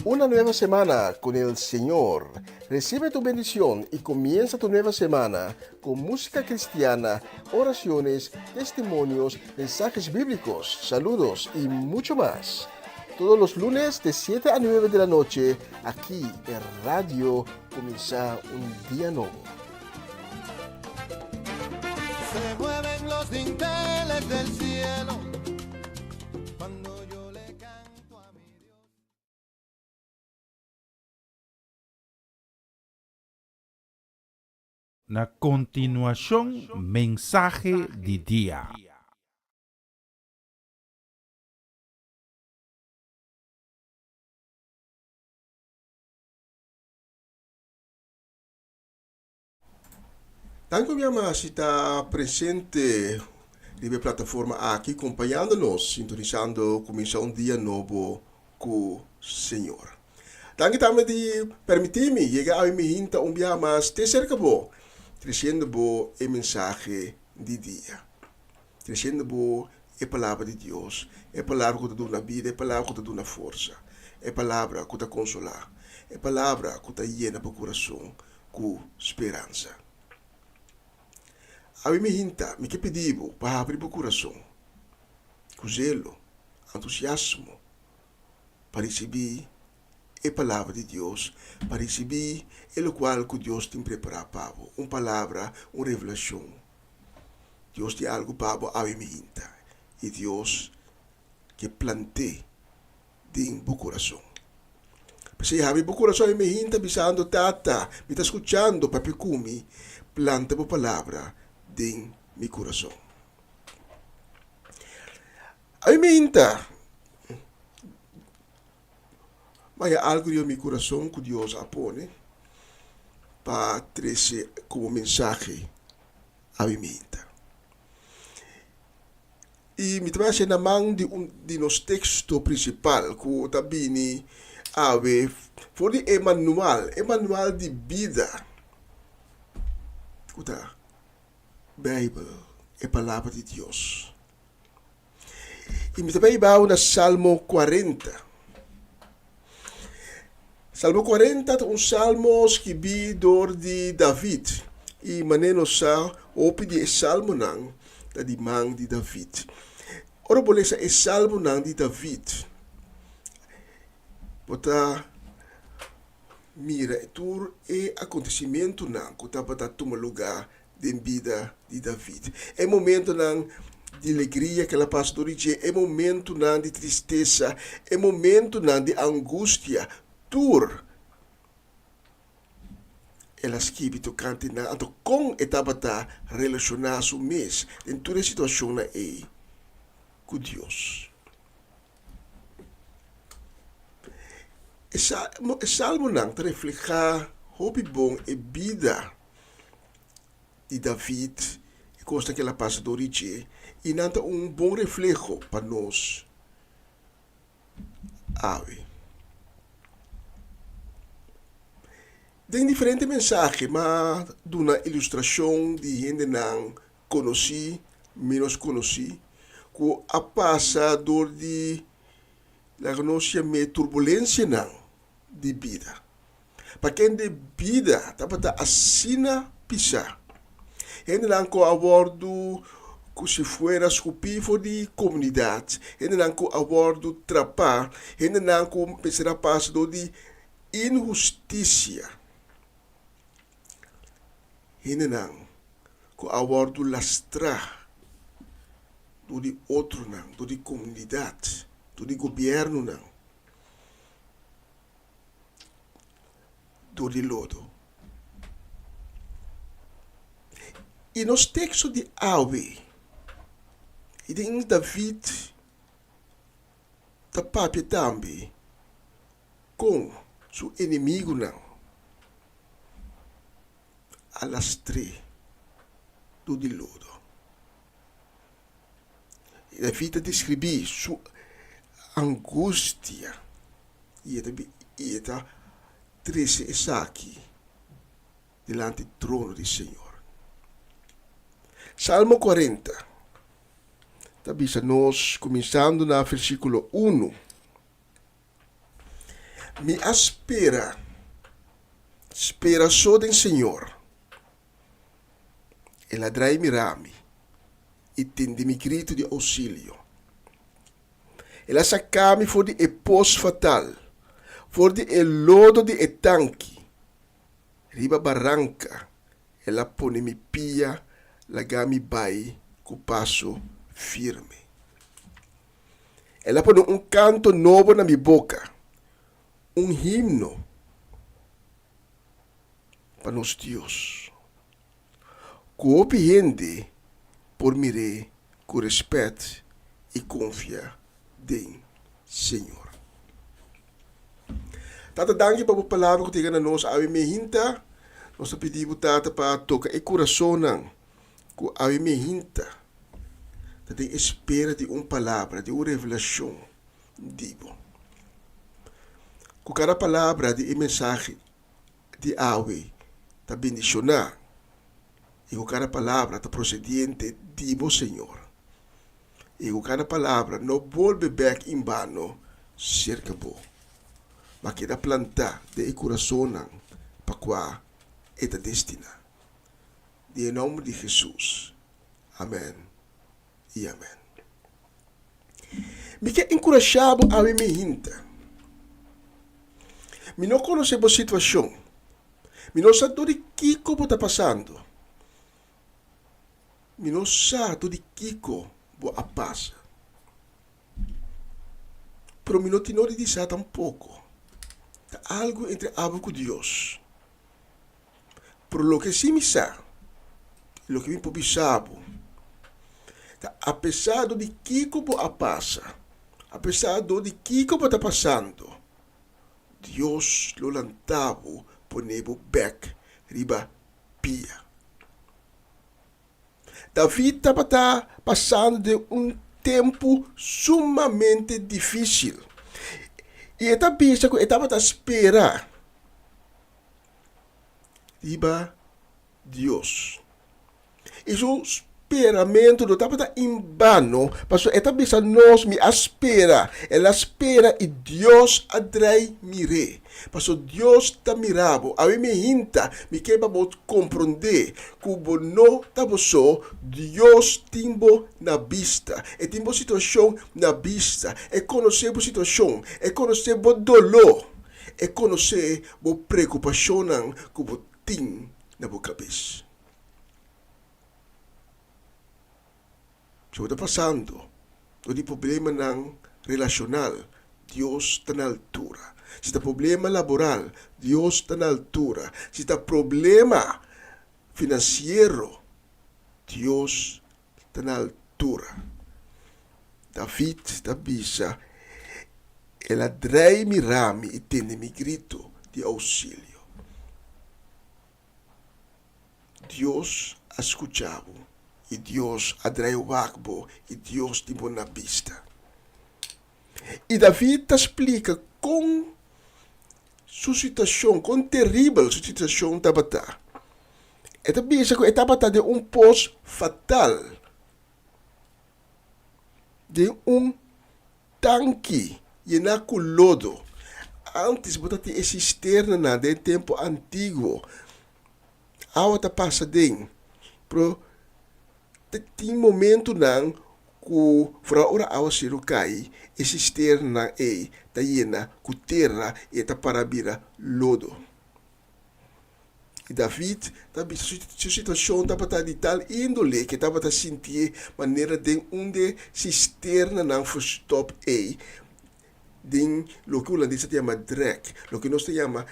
Una nueva semana con el Señor. Recibe tu bendición y comienza tu nueva semana con música cristiana, oraciones, testimonios, mensajes bíblicos, saludos y mucho más. Todos los lunes de 7 a 9 de la noche, aquí en Radio Comienza un Día Nuevo. Se mueven los dinteles del cielo cuando yo le canto a mi Dios. Na kontinuashon mensahe di dia. Tantu mi ama si ta presente riba e plataforma aki kompañando nos, sintonisando kuminsá un dia nobo ku Señor. Danki tambe di permití mi yega awe mi hinta un biaha mas te serka bo, tresiendo bo e mensahe di dia. Tresiendo bo e Palabra di Dios, e Palabra ku ta duna bida, e Palabra ku ta duna forsa, e Palabra ku ta konsolá, e Palabra ku ta yena bo kurason ku speransa. Awe mi hinta, mi ke pidi bo pa habri bo kurason ku zelo, entusiasmo, pa risibí e Palabra di Dios, pa risibí e lokual ku Dios tin prepará pa bo, un palabra, un revelashon. Dios tin algu pa bo awe mi hinta, i Dios ke plant'é den bo kurason. P'esei habri bo kurason i mi hinta bisando, Tata, mi ta skuchando, papia ku mi, planta bo palabra den mi kurason. Awe mi hinta, maya algu riba mi kurason ku Dios a pone pa trese komo mensahe awe mi hinta. I mi ta bai hasié na man di un di nos teksto prinsipal ku ta bini awe for di e manual, e manual di bida ku ta Beibel, e Palabra di Dios. I mi ta bai bau na Salmo kuarenta. Salmo kuarenta ta un salmo skibí dor di David, i manera nos sa hopi di e salmonan ta di man di David. Ora bo lesa e salmonan di David, bo ta mira tur e akontesimentunan ku tabata tuma lugá den bida di David. E momentonan di legria ku el a pasa dor di dje, e momentonan di tristesa, e momentonan di angustia, tur el a skibi tokante nan. Anto kon e tabata relashoná su mes den tur e situashonnan ei ku Dios? E salmonan ta reflehá hopi bon e bida di David, e kosnan ku el a pasa dor di dje, i nan ta un bon refleho pa nos awe. Den diferente mensahe m'a duna ilustrashon di hendenan konosí, ménos konosí, ku a pasa dor di laga nos yam'é turbulensianan di bida. Pa kende bida tabata asina pisá. Hendenan ku a wòrdu ku si fuera skupí for di komunidat, hendenan ku a wòrdu trapá, hendenan ku mester a pasa dor di inhustisia, hendenan ku a wòrdu lastrá dor di otronan, dor di komunidat, dor di gobièrnunan. Dor di lodo. I nos teksto di awe, i den David ta papia tambe kon su enemigunan a lastr'é dor di lodo. I David ta deskribí su angustia i e ta trese esaki dilanti trono di Señor. Salmo 40 ta bisa nos, kuminsando na versíkulo unu, Mi a spera, spera so den Señor. El a drai mira mi i tende mi gritu di ousilio. El a saka mi for di e pos fatal, for di e lodo di e tanki. Riba baranka el a pone mi pia laga mi bai ku paso firme. El a pone un kanto nobo na mi boka, un himno pa nos Dios, ku hopi hende por mir'é ku rèspèt i konfia den Señor. Tata danki pa bo palabra ku ta yega na nos awe mehinta. Nos ta pidi bo Tata pa toka e kurasonnan ku awe mehinta ta den espera di un palabra, di un revelashon di bo. Ku kada palabra di e mensahe di awe ta bendishoná i ku kada palabra ta prosediente di bo Señor. I ku kada palabra no bolbe bèk inbano serka bo, ma keda plantá den e kurasonnan pa kua e ta destiná. Den e nòmber di Hesus, amèn i amèn. Mi ke enkurashá bo awe mi hinta. Mi no konosé bo situashon. Mi no sa dor di kiko bo ta pasando. Mi no sa tur di kiko bo a pasa. Pero mi no tin nodi di sa tampoko. Ta algu entre abo ku Dios. Pero loke si mi sa, i loke mi por bisa bo, ta apesar dor di kiko bo a pasa, apesar dor di kiko bo ta pasando, Dios lo lanta bo pone bo bek riba pia. David tabata pasando den un tempu sumamente difísil, i e ta bisa ku e tabata spera riba Dios. I su speramentu no tabata inbano, pasobra e ta bisa nos, Mi a spera. El a spera i Dios a drai mir'é. Pasobra Dios ta mira bo. Awe mi hinta, mi ke pa bo komprondé ku bo no ta bo so, Dios tin bo na bista. E tin bo situashon na bista. E konosé bo situashon. E konosé bo doló. E konosé bo preokupashonnan ku bo tin na bo kabes. Si bo ta pasando dor di problemanan relashonal, Dios ta na altura. Si ta problema laboral, Dios ta na altura. Si ta problema finansiero, Dios ta na altura. David ta bisa, El a drei mi rami i tende mi gritu di ousilio. Dios a skucha bo i Dios a drai wak bo i Dios tin bo na bista. I David ta splika kon su situashon, kon teribel su situashon tabata. E ta bisa ku e tabata den un pos fatal, den un Tanki yená ku lodo. Ántes bo ta tin e sisternanan den e tempu antiguo. Awa ta pasa den, pero ta tin momentunan ku foral ora awaseru kai, e sisternanan ei ta yena ku tera i e ta para bira lodo. I David ta bisa su situashon tabata di tal índole ku e tabata sintié manera den un di e sisternanan ferstòp ei. den loke hulandes ta yama drek, loke nos ta yama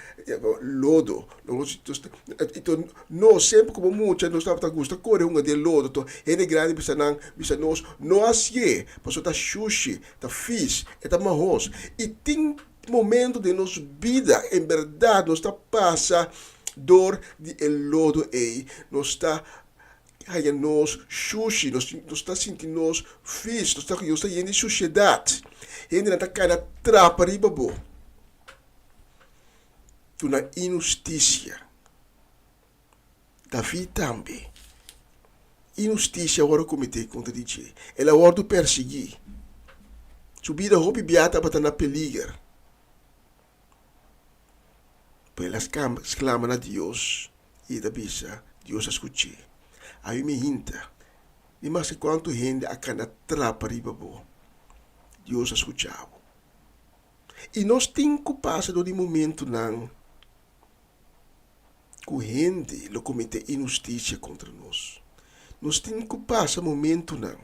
lodo. Nos semper komo mucha nos tabata gusta kore hunga den lodo, to hende grandi bisa nan, bisa nos no hasié pasobra ta shushi, ta fis, e ta mahos. I tin momento den nos bida en berdad nos ta pasa dor di e lodo ei, nos ta Haña nos shushi, nos nos ta sinti nos fis, nos ta nos ta yen di shushedat. Hendenan ta kana trapa riba bo. Duna inhustisia. David tambe. Inhustisia a wòrdu kometé kontra di dje. El a wòrdu persiguí. Su bida hopi bia tabata na peliger. Pero el a sklama na Dios i e ta bisa, Dios a skuch'é. Ami mi hinta, ni maske kuantu hende a kana trapa riba bo, Dios a skucha bo. I nos tin ku pasa dor di momentunan ku hende lo kometé inhustisia kontra nos. Nos tin ku pasa momentunan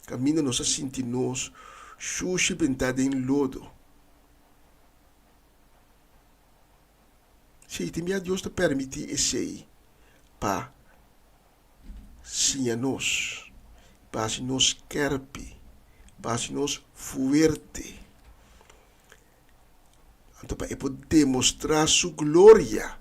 kaminda nos a sinti nos shushi bentá den lodo. Sí, tin bia Dios ta permití esei pa siña nos, pa hasi nos skèrpi, pa hasi nos fuerte. Anto pa e por demostrá su gloria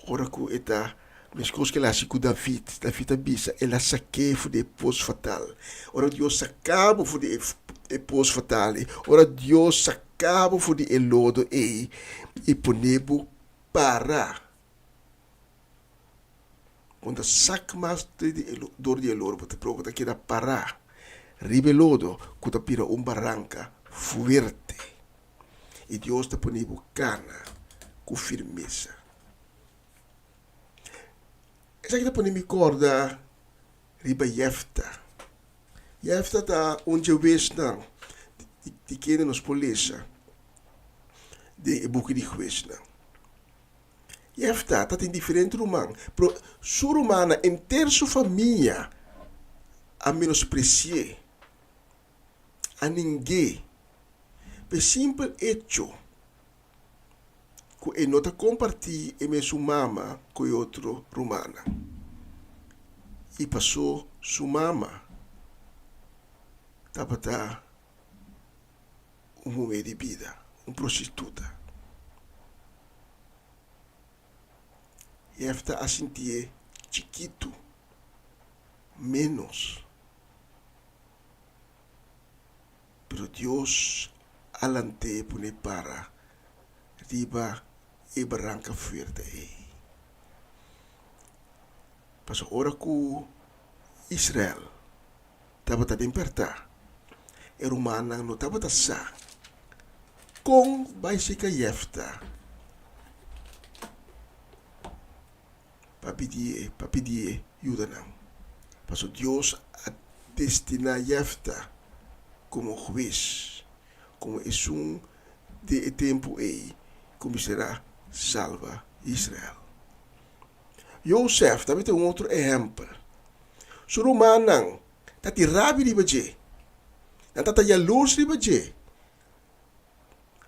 ora ku e ta meskos ku el a hasi ku David. David a bisa, El a sak'é for di e pos fatal. Ora Dios saka bo for di e pos fatal ei, ora Dios saka bo for di e lodo ei i pone bo para, bo no ta sak mas dor di e lodo, pero bo ta keda pará riba e lodo ku ta bira un baranka fuerte. I Dios ta pone bo kana ku firmesa. Esaki ta pone mi kòrda riba Jefta. Jefta ta un dje wesnan di kende nos por lesa den e buki di Huesnan. Jefta ta tin diferente ruman, pero su rumannan, henter su famia a menospresi'é, a ning'é, p'e simpel echo ku e no ta kompartí e mesun mama ku e otro rumannan. I pasó su mama tabata un muhé di bida, un prostituta. Jefta a sintié chikitu, ménos. Pero Dios a lant'é pon'é para riba e baranka fuerte ei. Pasobra ora ku Israel tabata den pèrtá, e rumannan no tabata sa kon bai seka Jefta pa pidié pa pidié yuda nan. Pasobra Dios a destiná Jefta komo hues, komo esun den e tempu ei ku mester a salba Israel. Yosef tambe ta un otro ehèmpel. Su rumannan ta tin rabia riba dje. Nan ta ta yalurs riba dje.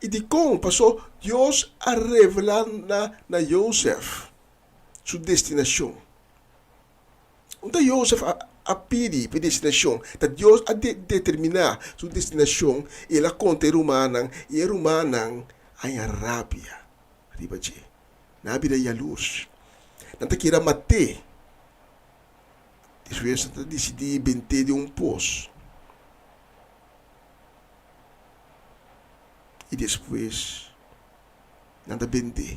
I dikon? Paso Dios a revelá na na Yosef su destinashon. Un ta Yosef a a pidi pa e destinashon. Ta Dios a de determiná su destinashon i el a konta e rumannan i e rumannan a haña rabia riba dje. Nan a bira yalurs. Nan ta kere a mat'é. Despues nan ta disidí bent'é den un pos. I despues nan ta bend'é.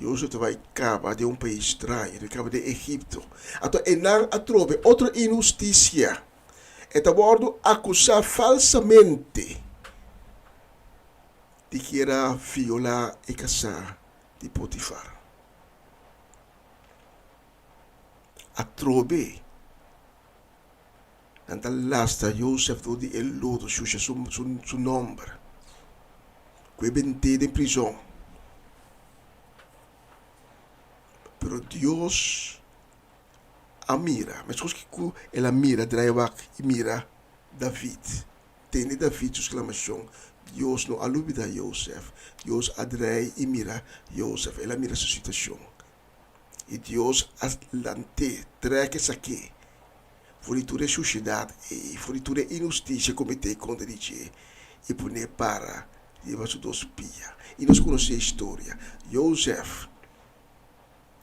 Yosef ta bai kaba den un pais straño, e ta kaba den Egipto. Anto einan atrobe otro inhustisia. E ta wòrdu akusá falsamente di kier a violá e kasá di Potifar. Atrobe nan ta lastra Yosef dor di e lodo shusha su su nomber ku e bent'é den prizon. Pero Dios a mira, meskos ku el a mira, draai wak i mira David. tende David su sklamashon. Dios no a lubidá Yosef. Dios a drei i mira Yosef. El a mira su situashon. I Dios a lant'é, trèk esaki for di tur e shushedat ei, for di tur e inhustisia kometé kontra di dje, i pon'é para riba su dos pia. I nos konosé e historia. Yosef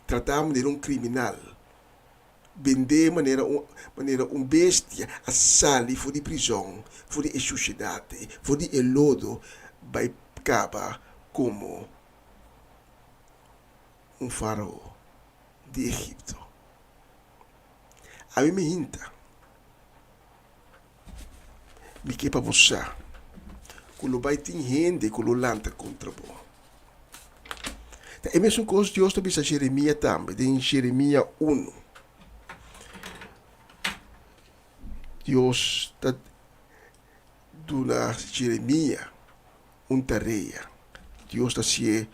tratá manera un kriminal, bendé manera un manera un bestia, a sali for di prizòn, for di e shushedat ei, for di e lodo, bai kaba komo un farao di Egipto. Ami mi hinta, mi ke pa bo sa ku lo bai tin hende ku lo lanta kontra bo. Ta e mesun kos Dios ta bisa Jeremia tambe den Jeremia unu. Dios ta duna Jeremia un tarea. Dios ta hasié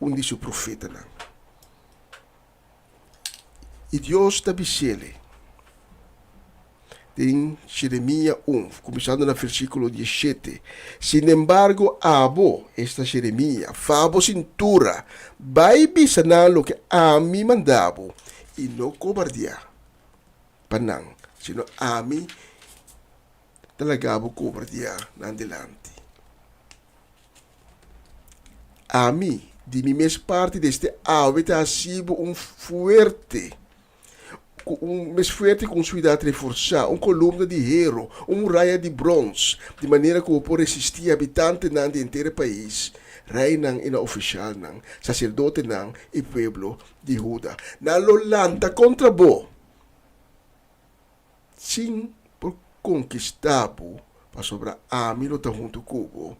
un di su profetanan. I Dios ta bis'el den Jeremia un, kuminsando na versíkulo diesshete, Sinembargo, abo, esta Jeremia, fa bo sintura, bai bisa nan loke ami manda bo, i no kobardiá pa nan, sino ami ta laga bo kobardiá nan dilanti. Ami, di mi mes parti desde awe ta hasi bo un fuerte, ku un mes fuerte ku un suidat reforsá, un kolumna di hero, un muraya di brons, di manera ku bo por resistí habitantenan di henter e pais, reinan i nan ofishalnan, saserdotenan i pueblo di Huda. Nan lo lanta kontra bo. Sin por konkistá bo, pasobra ami lo ta huntu ku bo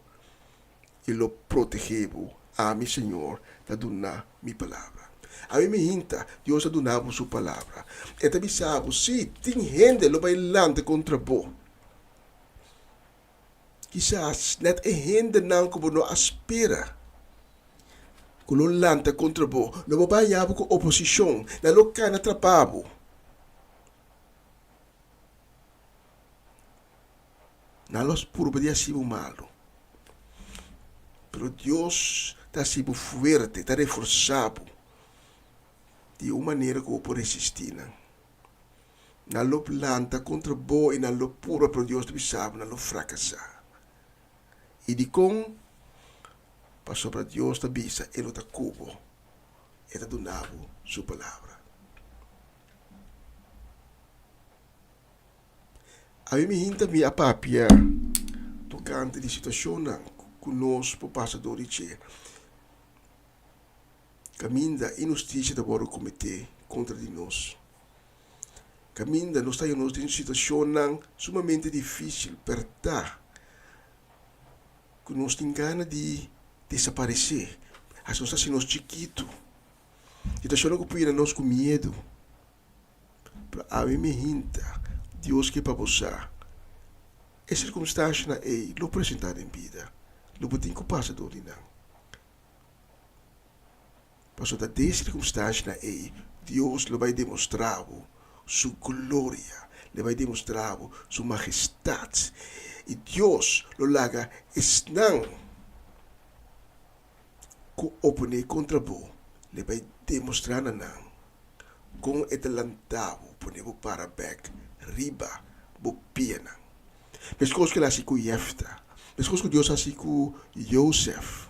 i lo protegé bo, ami, Señor, ta duna mi palabra. Ami mi hinta, Dios a duna bo su palabra. E ta bisa bo, sí, tin hende lo bai lanta kontra bo. Kisas nèt e hendenan ku bo no a spera ku lo lanta kontra bo, lo bo bai haña bo ku oposishon, nan lo kana trapa bo. Nan lo purba di hasi bo malu. Pero Dios ta hasi bo fuerte, ta reforsá bo di un manera ku bo por resistí nan. Nan lo lanta kontra bo i nan lo purba, pero Dios ta bisa bo, nan lo frakasá. I dikon? Pasobra Dios ta bisa e lo ta ku bo, e ta duna bo su palabra. Ami mi hinta mi a papia tokante di situashonnan ku nos por pasa dor di dje. Kaminda inhustisia ta wòrdu kometé kontra di nos. Kaminda nos ta haña nos den situashonnan sumamente difísil, pèrtá, ku nos tin gana di desaparesé, hasi nos hasi nos chikitu. Situashonnan ku por yena nos ku miedu. Pero ami mi hinta, Dios ke pa bo sa, e sirkunstanshanan ei lo presentá den bida, lo bo tin ku pasa dor di nan. Pasobra ta den sirkunstanshanan ei Dios lo bai demostrá bo su gloria, lo bai demostrá bo su majestat, i Dios lo laga esnan ku oponé kontra bo, lo bai demostrá na nan kon e ta lanta bo, pone bo para bèk riba bo pianan. Meskos ku el a hasi ku Jefta, meskos ku Dios a hasi ku Josef.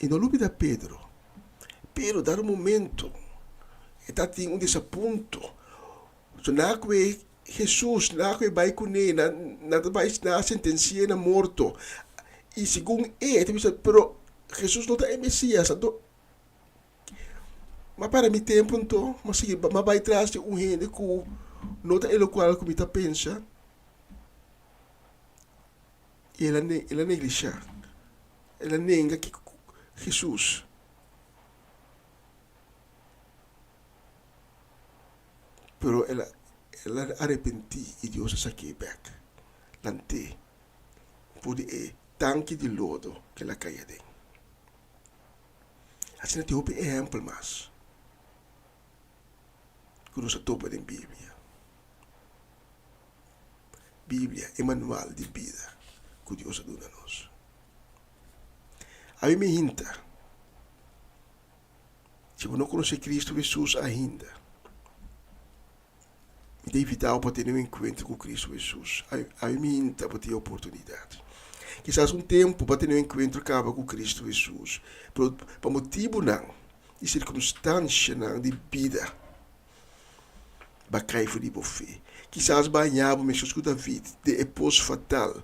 I no lubida Pedro. Pedro dado momento e ta tin un desapunto. So na ku e Hesus, na ku e bai kuné, nan nan ta bai nan a sentensi'é na morto. I segun e, e ta bisa, pero Hesus no ta e Mesias. Anto, m'a para mi tempu anto, m'a sigui, m'a bai tras di un hende ku no ta e lokual ku mi ta pensa. I el a el a neglishá, el a nenga kiko ku Hesus. Pero el a el a arepentí i Dios a sak'é bèk, lant'é for di e tanki di lodo ku el a kai aden. Asina tin hopi ehèmpel mas ku nos a topa den Biblia. Biblia, e manual di bida ku Dios a duna nos. Abi mi hinta, si bo no konosé Kristu Hesus ainda, mi ta invitá bo pa tene un enkuentro ku Kristu Hesus. Abi mi hinta bo tin e oportunidat. Kisas un tempu bo a tene un enkuentro kaba ku Kristu Hesus, pero pa motibunan i sirkunstanshanan di bida, Ba kai for di bo fe. Kisas ba haña bo meskos ku David den e pos fatal,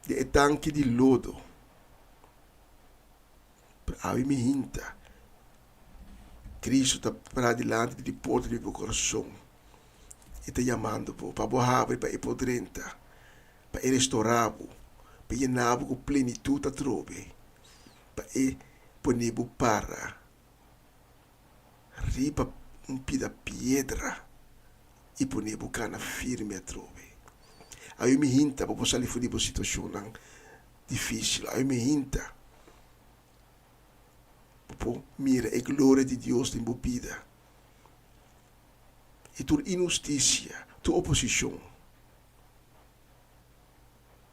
den e tanki di lodo. Pero awe mi hinta, Cristo ta pará dilanti di porta di bo kurason. E ta yamando bo pa bo habri pa e por drenta, pa e restorá bo, pa e yena bo ku plenitut atrobe, pa e pone bo para. Riba un pida piedra i pone bo kana firme atrobe. Awe mi hinta pa bo sali for di bo situashonnan difisil. Awe mi hinta pa bo mira e gloria di Dios den bo bida i tur inhustisia, tur oposishon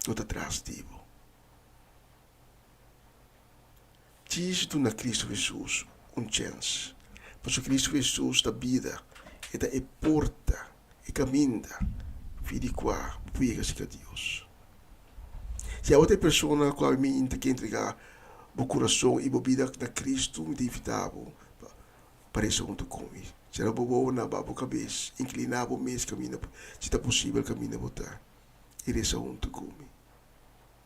lo ta tras di bo. Djis duna Cristo Hesus un chèns. Pasobra Cristo Hesus ta bida, e ta e porta, e kaminda fi di kua bo por yega serka Dios. Si abo ta e persona ku abi mi ta ke entregá bo kurason i bo bida na Cristo, mi ta invitá bo pa resa huntu ku mi. Sera bo wowo na bo kabes, inkliná bo mes kaminda, si ta posibel kaminda bo ta, i resa huntu ku mi.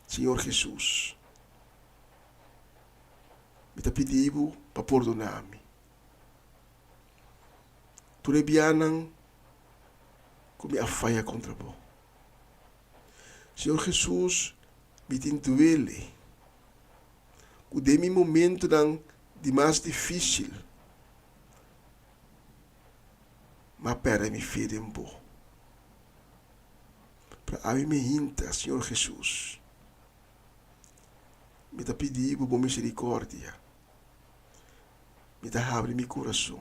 Señor Hesus, mi ta pidi bo pa pordona mi. Tur e bianan ku mi a faya kontra bo. Señor Hesus, mi tin duele ku den mi momentonan di mas difisil, mi a pèrdè mi fe den bo. Pero awe mi hinta, Señor Hesus, mi ta pidi bo bo misericordia. Mi ta habri mi curason,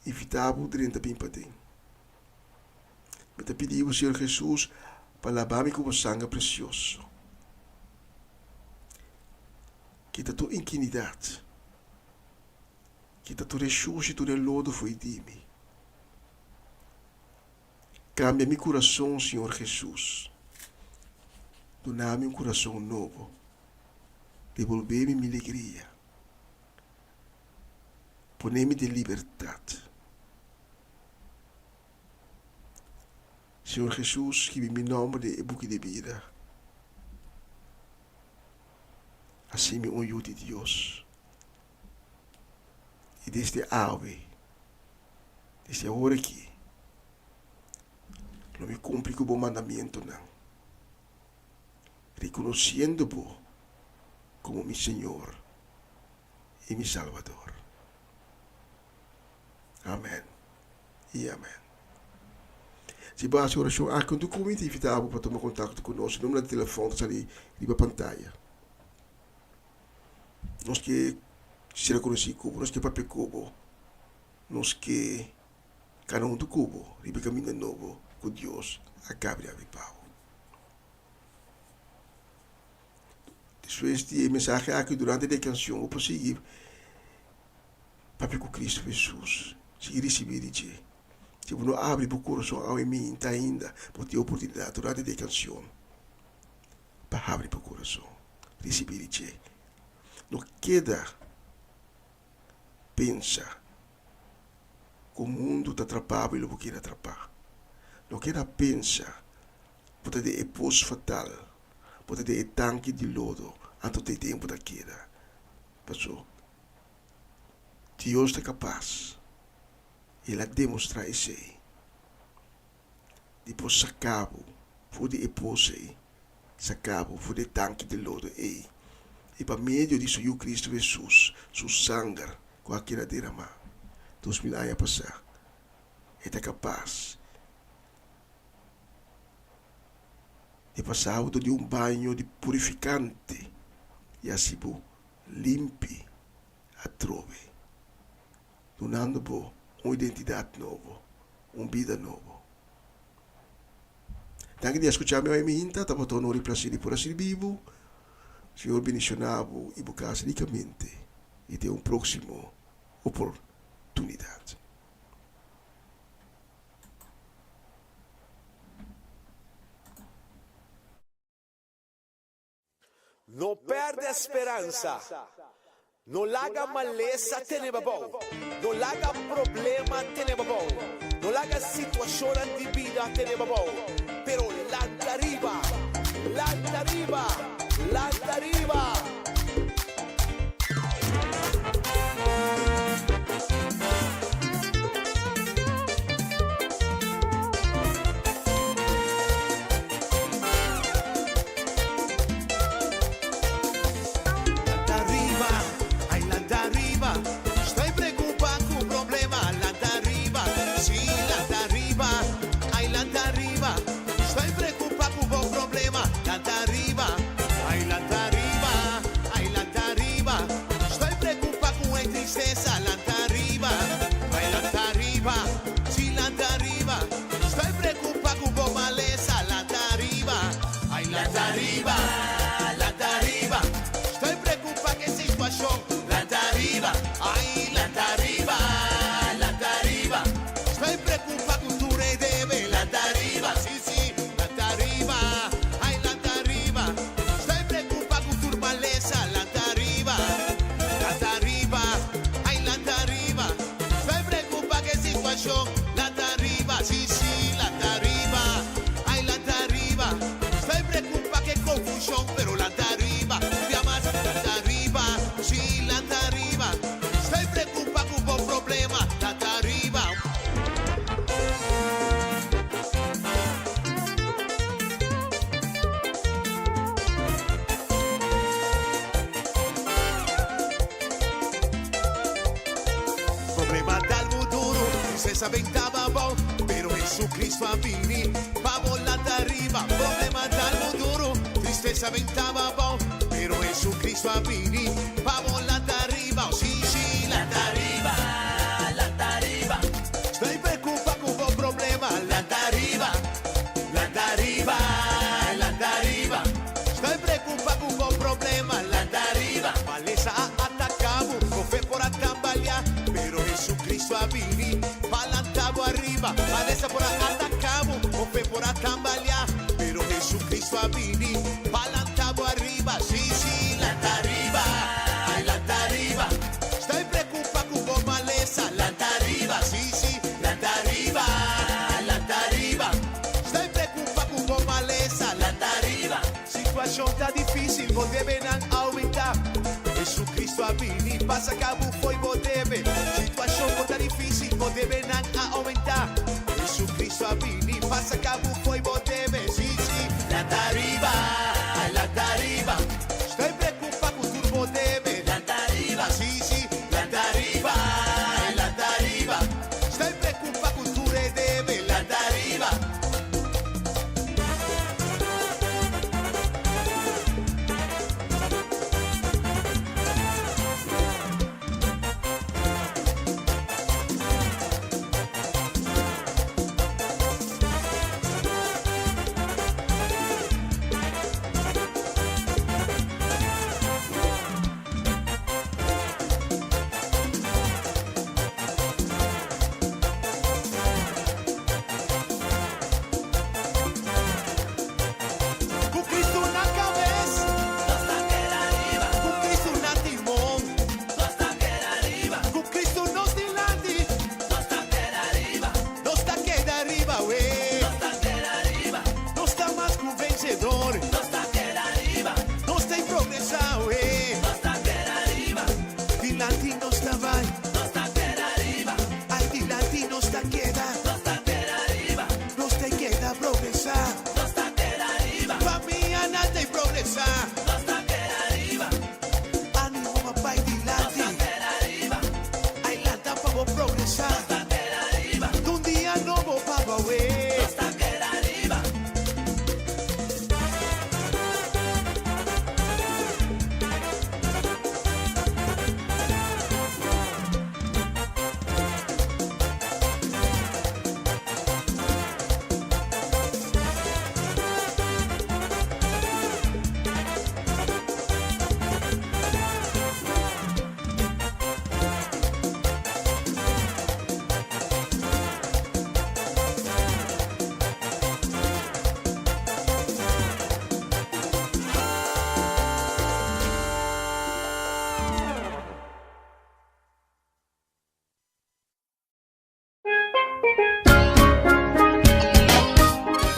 invita bo drenta bin paden. Mi ta pidi bo, Señor Hesus, pa laba mi cu bo sanger precioso. Kita tur inkinidad, kita tur e shushi, tur e lodo fo'i di mi. Cambia mi curason, Señor Jesus. Duna mi un curason nobo. Debolbe mi mi legria. Pone mi den libertad. Señor Jesus, skibi mi nomber den e buki di bida. Haci mi un yu di Dios. I desde awe, desde awor aki, lo mi kumpli ku bo mandamentunan, rekonosiendo bo komo mi Señor i mi Salbador. Amèn i amèn. Si bo hasi orashon aki huntu ku mi, ta invitá bo pa tuma kontakto ku nos. E numero di telefòn ta sali riba pantaya. Nos ke ser konosí ku bo, nos ke papia ku bo, nos ke kana huntu ku bo riba e kaminda nobo ku Dios a kabri abi pa bo. Despues di e mensahe aki, durante di e kanshon, bo por sigui papia ku Kristu Hesus, sigui risibí di dje. Si bo no abri bo kurason awe minta ainda, bo tin oportunidat durante di e kanshon pa habri bo kurason. Risibí di dje. No keda pensa ku mundu ta trapá bo i lo bo keda trapá. No keda pensa bo ta den e pos fatal, bo ta den e tanki di lodo, anto te den bo ta keda. Paso Dios ta kapas, i el a demostrá esei. Di por saká bo for di e pos ei, saká bo for di e tanki di lodo ei, i pa medio di su Yu Kristu Hesus, su sanger ku a keda deramá 2000 aña pasá, e ta kapas di pasa bo dor di un baño di purifikante i hasi bo limpi atrobe, dunando bo un identidat nobo, un bida nobo. Danki di a skucha mi awe mihinta, tabata honor i plaser di por a sirbi bo. Señor bendiciona bo i bo cas ricamente i te un proximo oportunidad. No pèrdè speransa. No laga malesa tene bo abou. No laga problema tene bo abou. No laga situashonnan di bida tene bo abou. Pero lanta riba! Lanta riba! Lanta riba! Lanta riba, ay lanta riba, Stoi preocupa cu problema, lanta riba, si lanta riba, ay lanta riba, Stoi preocupa cu bo problema, lanta riba, ay lanta riba, ay lanta riba, Stoi preocupa cu e tristeza, lanta riba, ay lanta riba, si lanta riba, Stoi preocupa cu bo malesa, lanta riba, ay lanta riba, lanta riba, Stoi preocupa cu e situacion, lanta riba, ay lanta riba, lanta riba, Stoi preocupa cu tur e debe, lanta riba, si si, lanta riba, ay lanta riba, Stoi preocupa cu tur malesa, lanta riba, lanta riba, ay lanta riba, Stoi preocupa cu e situacion, lanta riba, si si, lanta riba, ay lanta riba, Stoi preocupa cu e confusion, pero lanta riba, bia mas, lanta riba, si lanta riba, Stoi preocupa cu bo problema, lanta riba. Problema ta algu duru, tristesa bentaba abou, pero Jesucristo a bini pa bo lanta riba. Problema ta algu duru, tristesa bentaba abou, pero Jesucristo a bini pa bo lanta riba. Oh, si, si, lanta riba, lanta riba. Stoi preocupa cu bo problema, lanta riba, lanta riba, lanta riba. Stoi preocupa cu bo problema, lanta riba. Malesa a ataca bo, bo fe por a tambalea, pero Jesucristo a bini pa lanta bo ariba. Malesa por a ataca bo, bo fe por a tambalea, pero Jesucristo a bini pa lanta bo ariba. Si, si, lanta riba, ay lanta riba. Stoi preocupa cu bo malesa, lanta riba. Si, si, lanta riba, lanta riba. Stoi preocupa cu bo malesa, lanta riba. Situacion ta dificil, bo debenan aumenta. Jesucristo a bini pa saca bo fo'i bo debe. Situacion por ta dificil, bo debenan a aumenta. Jesucristo a bini pa saca bo fo'i bo debe. Si, si, lanta riba, lanta riba. Stoi preocupa cu tur bo debe. Lanta riba, si, si, lanta riba, lanta riba. Stoi preocupa cu tur e debe. Lanta riba.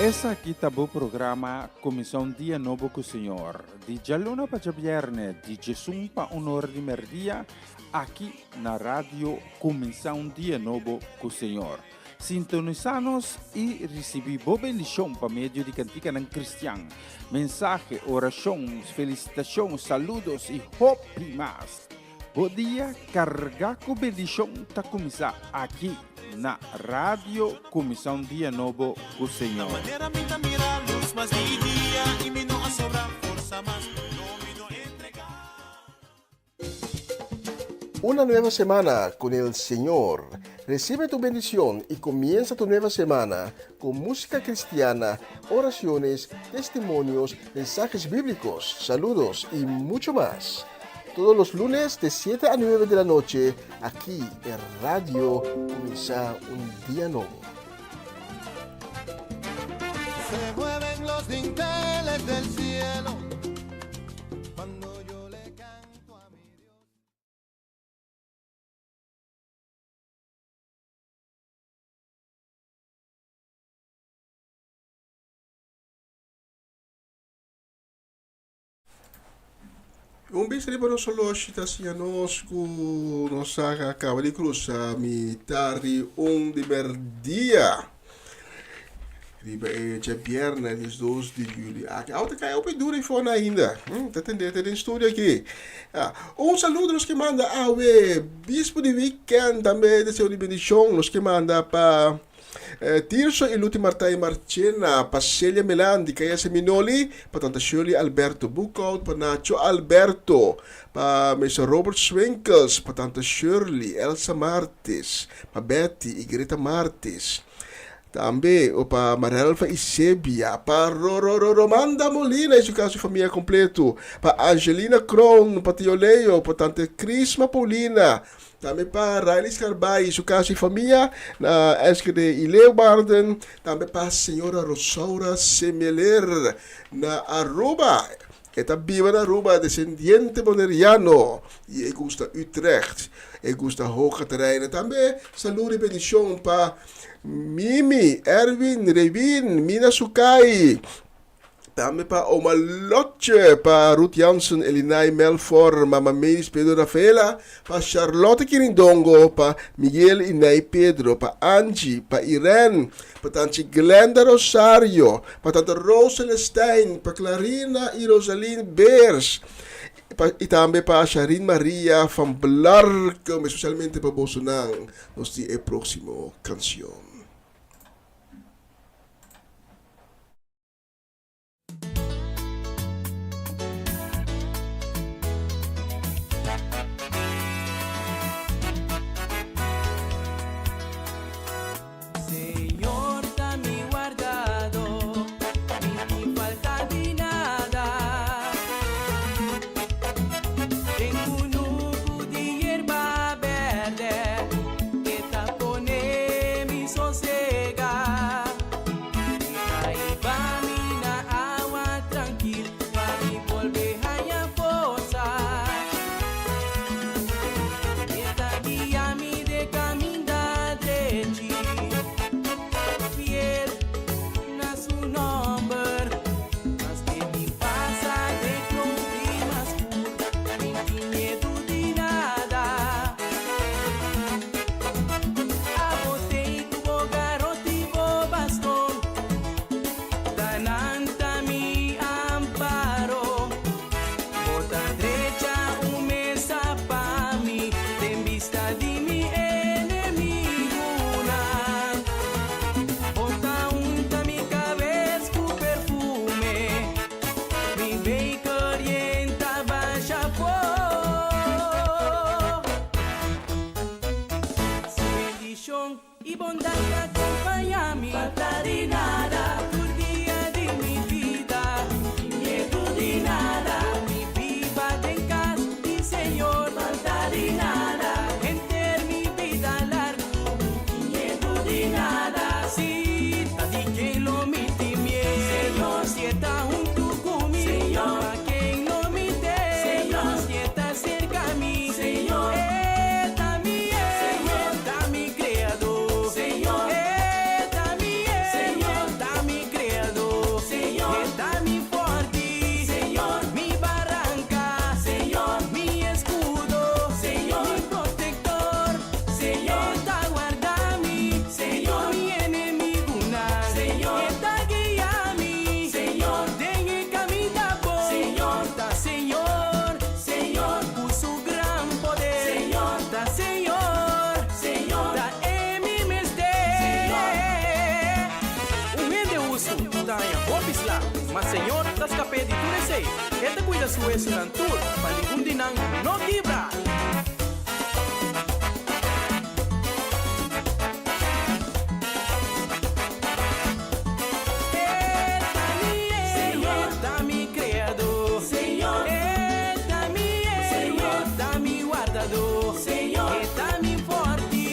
Esaki ta bo programa Kuminsá un Dia Nobo ku Señor, di djaluna pa djabièrnè, di djesun pa un ora di mèrdia, aki na Radio Kuminsá un Dia Nobo ku Señor. Sintonisá nos i risibí bo bendishon pa medio di kantikanan kristian, mensahe, orashon, felisitashon, saludos i hopi mas. Bo dia kargá ku bendishon ta kuminsá aki na Radio Kuminsá un Dia Nobo ku Señor. Una nueva semana con el Señor. Recibe tu bendición y comienza tu nueva semana con música cristiana, oraciones, testimonios, mensajes bíblicos, saludos y mucho más. Todos los lunes de 7 a 9 de la noche, aquí en Radio Comienza un Día Nuevo. Se mueven los dinteles del cielo cuando yo le canto a mi Dios. Un bista riba nos oloshi ta siña nos ku nos a kaba di krusa mitar di un di merdia riba e djabièrnè diesdos di yüli. Aki awe ta kai hopi duru ei fona ainda. Ta tende te den studio aki. Un saludo nos ke manda awe bispo di wikènt tambe deseo di bendishon nos ke manda pa Tirso y Luti Martijn Marchena, pa Celia Melan di Kaya Seminoli, pa Tanta Shirley Alberto Boekhout, pa Nacho Alberto, pa Meester Robert Swinkels, pa Tanta Shirley, Elsa Martis, pa Betty y Greta Martis, tambe pa Marelva y Sebia, pa Romanda Molina y su casa y famia completo, pa Angelina Kroon, pa Tio Leo, pa Tante Crisma Paulina, Tambe pa Riley Scarbay y su casa y famia na Enschede y Leeuwarden. Tambe pa señora Rosaura Semeler na Aruba. E ta biba na Aruba, descendiente boneriano y e gusta Utrecht. E gusta Hoge Terreinen. Tambe saludo y bendicion pa Mimi, Erwin, Rewin, Mina Sukai. Tambe pa Oma Lotje, pa Ruth Jansen, Elinay Melfor, Mama Mays, Pedro Rafaela, pa Charlotte Kirindongo, pa Miguel y Ney Pedro, pa Angie, pa Irene, pa Tanchi Glenda Rosario, pa Tante Rose Celestijn, pa Clarina y Rosaline Beers, pa, y tambe pa Sharin Maria van Blarcum, especialmente pa bosonan, nos tin e proximo cancion. Señor ta mi wardado, mi tin falta di nada. Den kunuku di yerba berde, e ta pone mi sosega. Y bondad ta acompaña mi. Falta di nada tur dia di mi bida. Sin miedu di nada. Lo mi biba den cas di Señor. Falta di nada henter mi bida largu. Sin miedu di nada. Si ta di ken lo mi tin miedu. Señor si e ta huntu cu mi. Señor pa ken lo mi teme. Señor si e ta cerca mi. Señor e ta mi Señor ta mi creador. Señor e ta mi Señor ta. Ma Señor ta skap'é di tur esei. E ta kuida su wesunan tur, pa ningun di nan no kibra. E ta mi héroe, e ta mi kreadó. E ta mi héroe, e ta mi wardadó. E ta mi fòrti,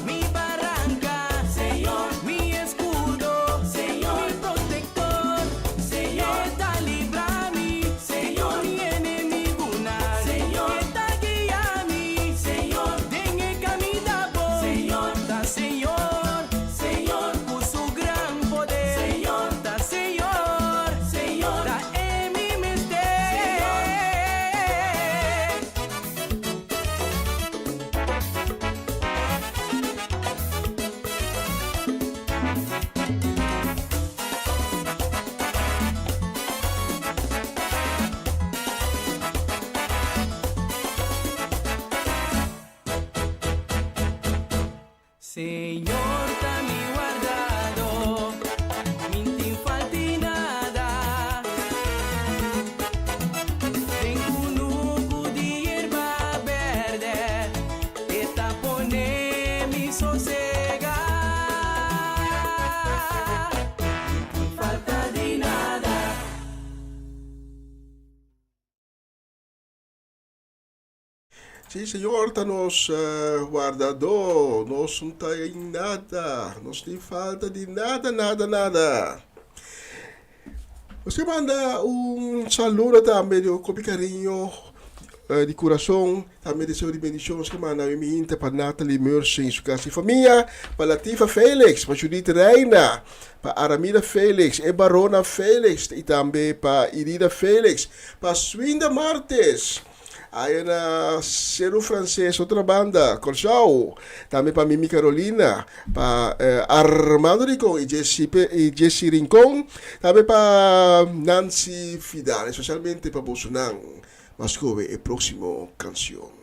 mi baranka, mi eskudo, mi protektor. E ta libra mi di mi enemigunan. E ta guia mi den e kaminda bon. Ta Señor, ku su gran poder. Ta Señor, ta e mi mester. Señor ta mi wardadó, mi n'tin falt'i nada. Den kunuku di yerba bèrdè, e ta pone mi sosegá. Mi n'tin falta di nada. Sí, Señor ta nos wardadó, nos no ta en nada, nos tin falta di nada, nada, nada. Nos ke manda un saludo tambe di hopi cariño di corazon, tambe deseo di bendicion nos ke manda mi minta pa Natalie Mercy y su casa y famia, pa Latifa Felix, pa Judith Reina, pa Aramida Felix, e Barona Felix y tambe pa Irida Felix, pa Swinda Martes. Aya na Seru Frances, otra banda, Kòrsou. Tambe pa Mimi Carolina, pa Armando Rincon i Jessy i Jessy Rincon. Tambe pa Nancy Fidal, especialmente pa bosonan. Mas kobe e próximo canción.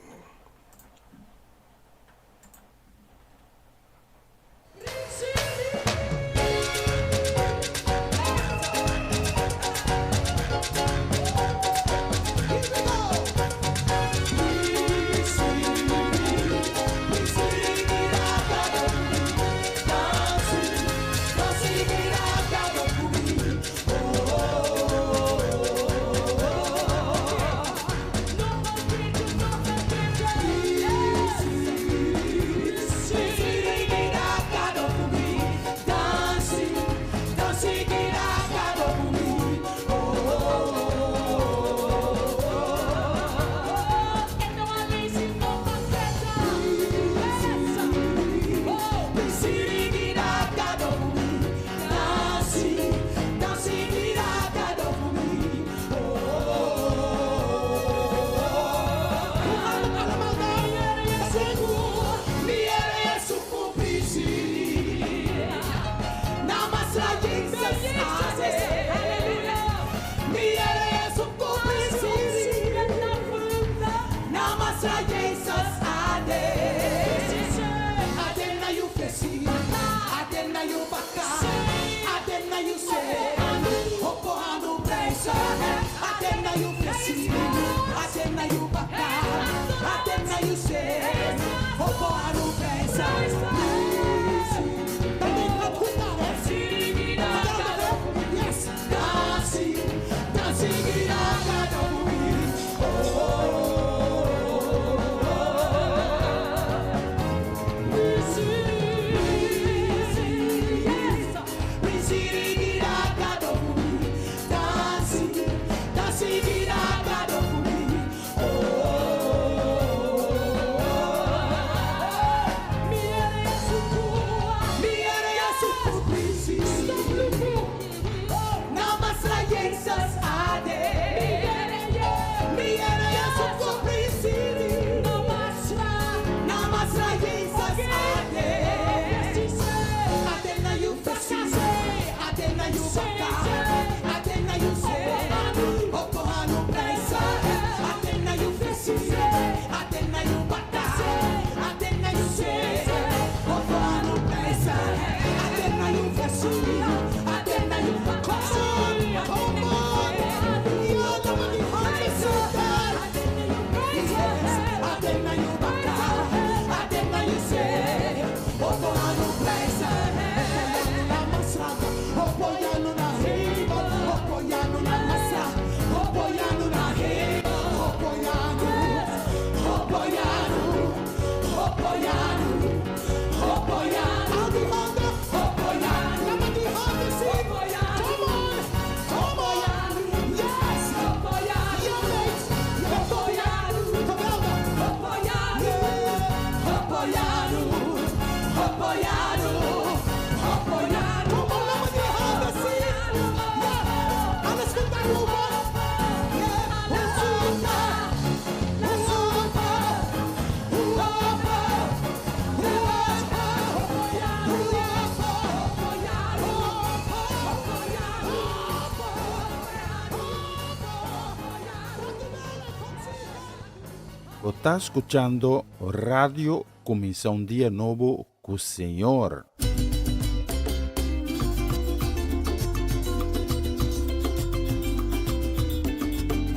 Bo ta skuchando Radio Kuminsá un Dia Nobo ku Señor.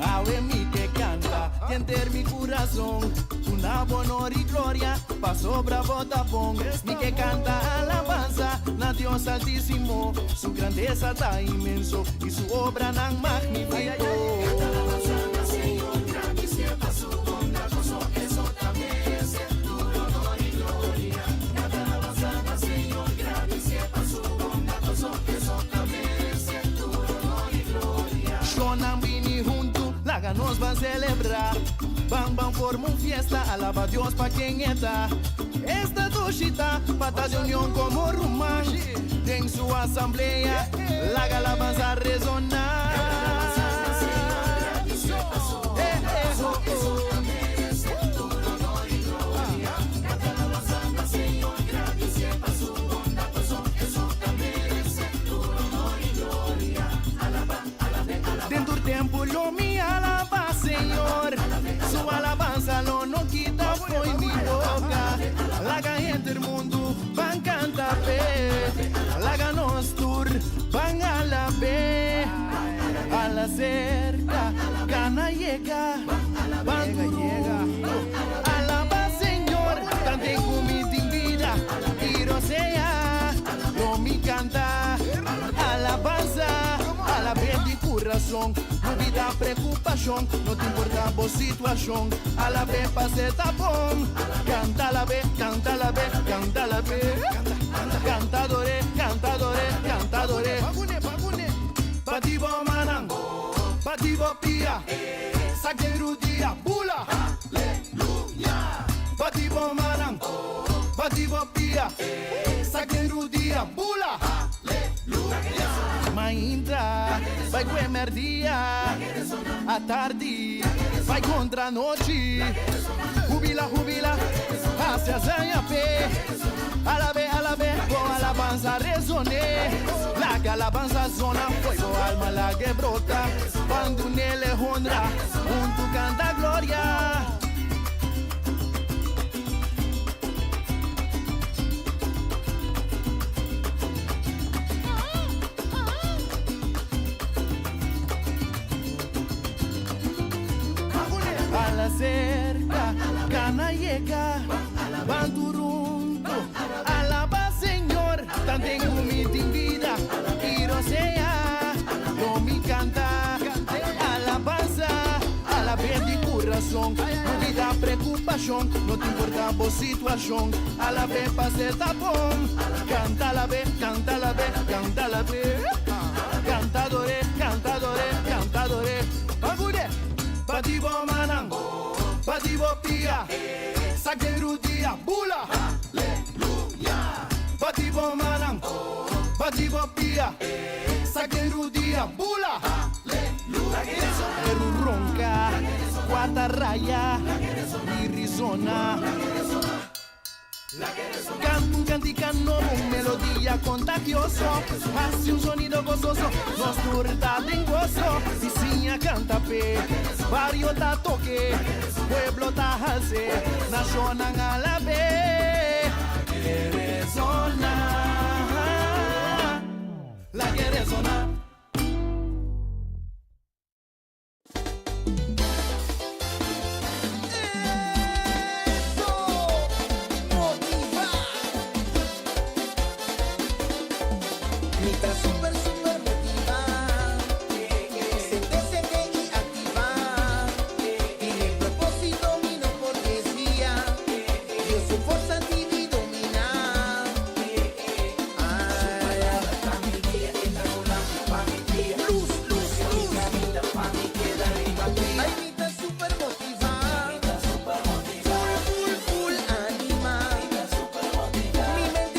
Awe mi ke kanta di henter mi kurason Duna bo honor i gloria pasobra bo ta bon Mi ke kanta alabansa na Dios Altísimo Su grandesa ta inmenso i su obranan magnífiko. Shonnan bini huntu, laga nos ban selebrá. Ban ban forma un fiesta, alaba Dios pa ken e ta. Esta dushi ta pa ta di union komo ruman. Den su asamblea, laga alabansa resoná. Den tur tempu lo mi alabá Señor, Su alabansa lo no kita fo'i mi boka. Laga henter mundu ban kanta p'e, laga nos tur ban alab'é. Ala serka, kana yega, ban tur huntu alabá Señor. Tanten ku mi tin bida i rosea, lo mi kanta alabansa. Alab'é di kurason, no bida preokupashon, no ta importá bo situashon. Alab'é pas'é ta bon. Kanta alab'é, kanta alab'é, kanta alab'é. Kanta ador'é, kanta ador'é, kanta ador'é. Bati bo mannan, bati bo pia, sak den rudia, bula! Bati bo mannan, bati bo pia, sak den rudia, bula! Mainta, bai ku e merdia, atardi, bai kontra nochi. Hubila, hubila, hasi hazaña p'e. Alab'é, alab'é, bo alabansa resoné. Laga alabansa zona, fo'i bo alma lag'é brota. Ban dun'é honra, huntu kanta gloria. Ala serka, kana yega, ban tur huntu alaba Señor. Tanten ku mi tin bida i rosea, lo mi kanta alabansa. Alab'é di kurason, no bida preokupashon, no ta importá bo situashon. Alab'é pas'é ta bon. Kanta alab'é, kanta alab'é, kanta alab'é. Kanta ador'é, kanta ador'é, kanta ador'é. Bagud'é, bati bo mannan, bati bo pia, sak den rudia, bula! Bati bo mannan, bati bo pia, sak den rudia, bula! Eru ronka, kuarta raya, mi risona. Kanta un kantika nobo, un melodia kontagioso, hasi un sonido gososo, nos tur ta den goso. Bisiña kanta p'e, bario ta toke, pueblo ta hals'e, nashonnan alab'é. Lag'e resoná, lag'e resoná. Mi ta super super motiva Sente sente y activa Tin e proposito mi no por desvia Dios su forsa ti di domina Luz luz luz Ay mi ta super motiva Full full full anima Mi mente.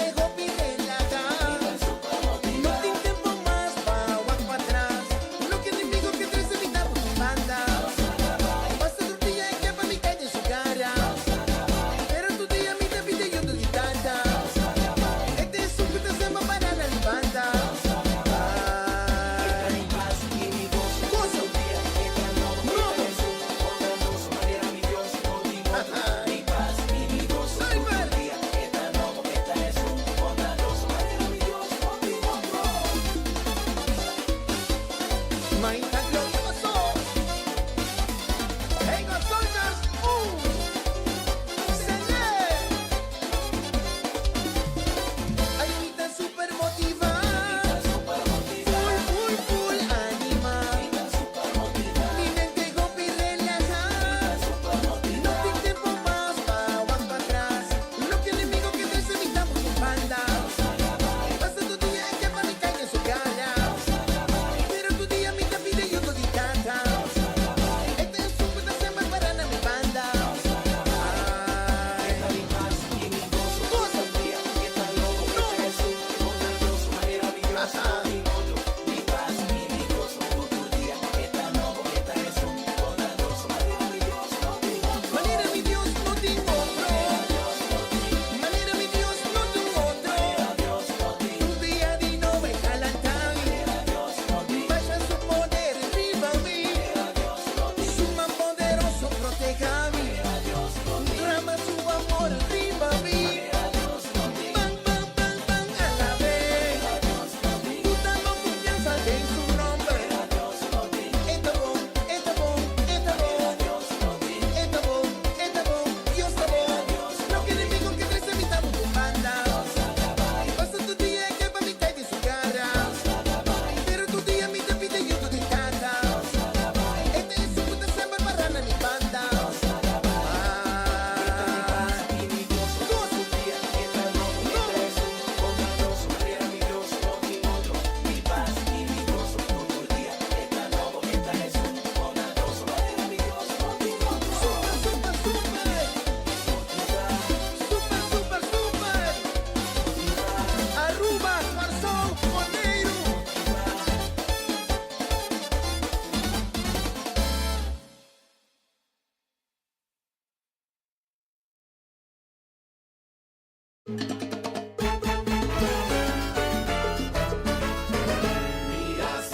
Mira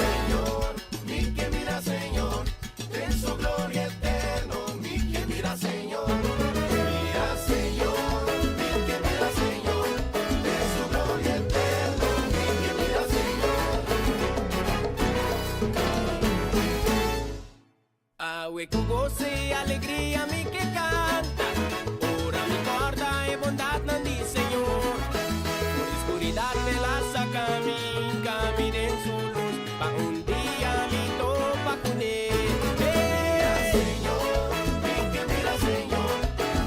Señor, mi ke mira Señor, den su gloria eterno, mi ke mira Señor. Mira Señor, mi ke mira Señor, den su gloria eterno, mi ke mira Señor. Awe ku goso i alegria mi ke kanta, ora mi kòrda e bondatnan di Señor. For di skuridat El a saka mi, hinka mi den su lus, pa un dia mi topa kuné. Mira Señor, mi ke mira Señor,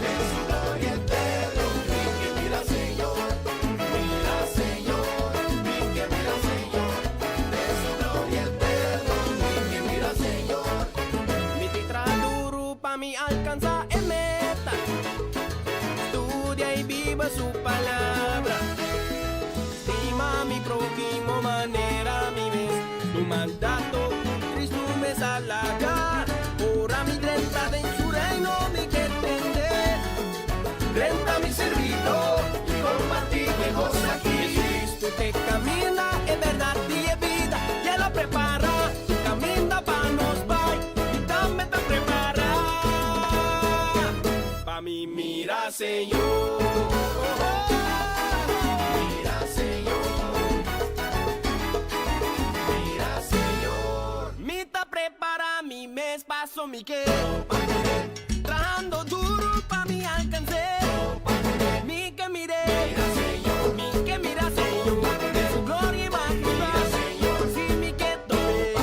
den su gloria eterno, mi ke mira Señor. Mira Señor, mi ke mira Señor, den su gloria eterno, mi ke mira Señor. Mi tin traha duru pa mi alkansá e meta, studia i biba su palabra. Stima mi próhimo manera mi mes, tur mandato ku Kristu mes a laga. Ora mi drenta den su reino mi ke tende, drenta mi sirbidó i kompartí e goso aki. Jesucristo t'e kaminda, e bèrdat i e bida, i el a prepará e kaminda pa nos bai, mi tambe ta prepará pa mi mira Señor. Mira Señor, mira Señor. Mi ta prepará mi mes paso mi ke trahando duru pa mi alkans'é. Mi ke mir'é, mi ke mira Señor, den su gloria i majestad. Si mi ke top'é,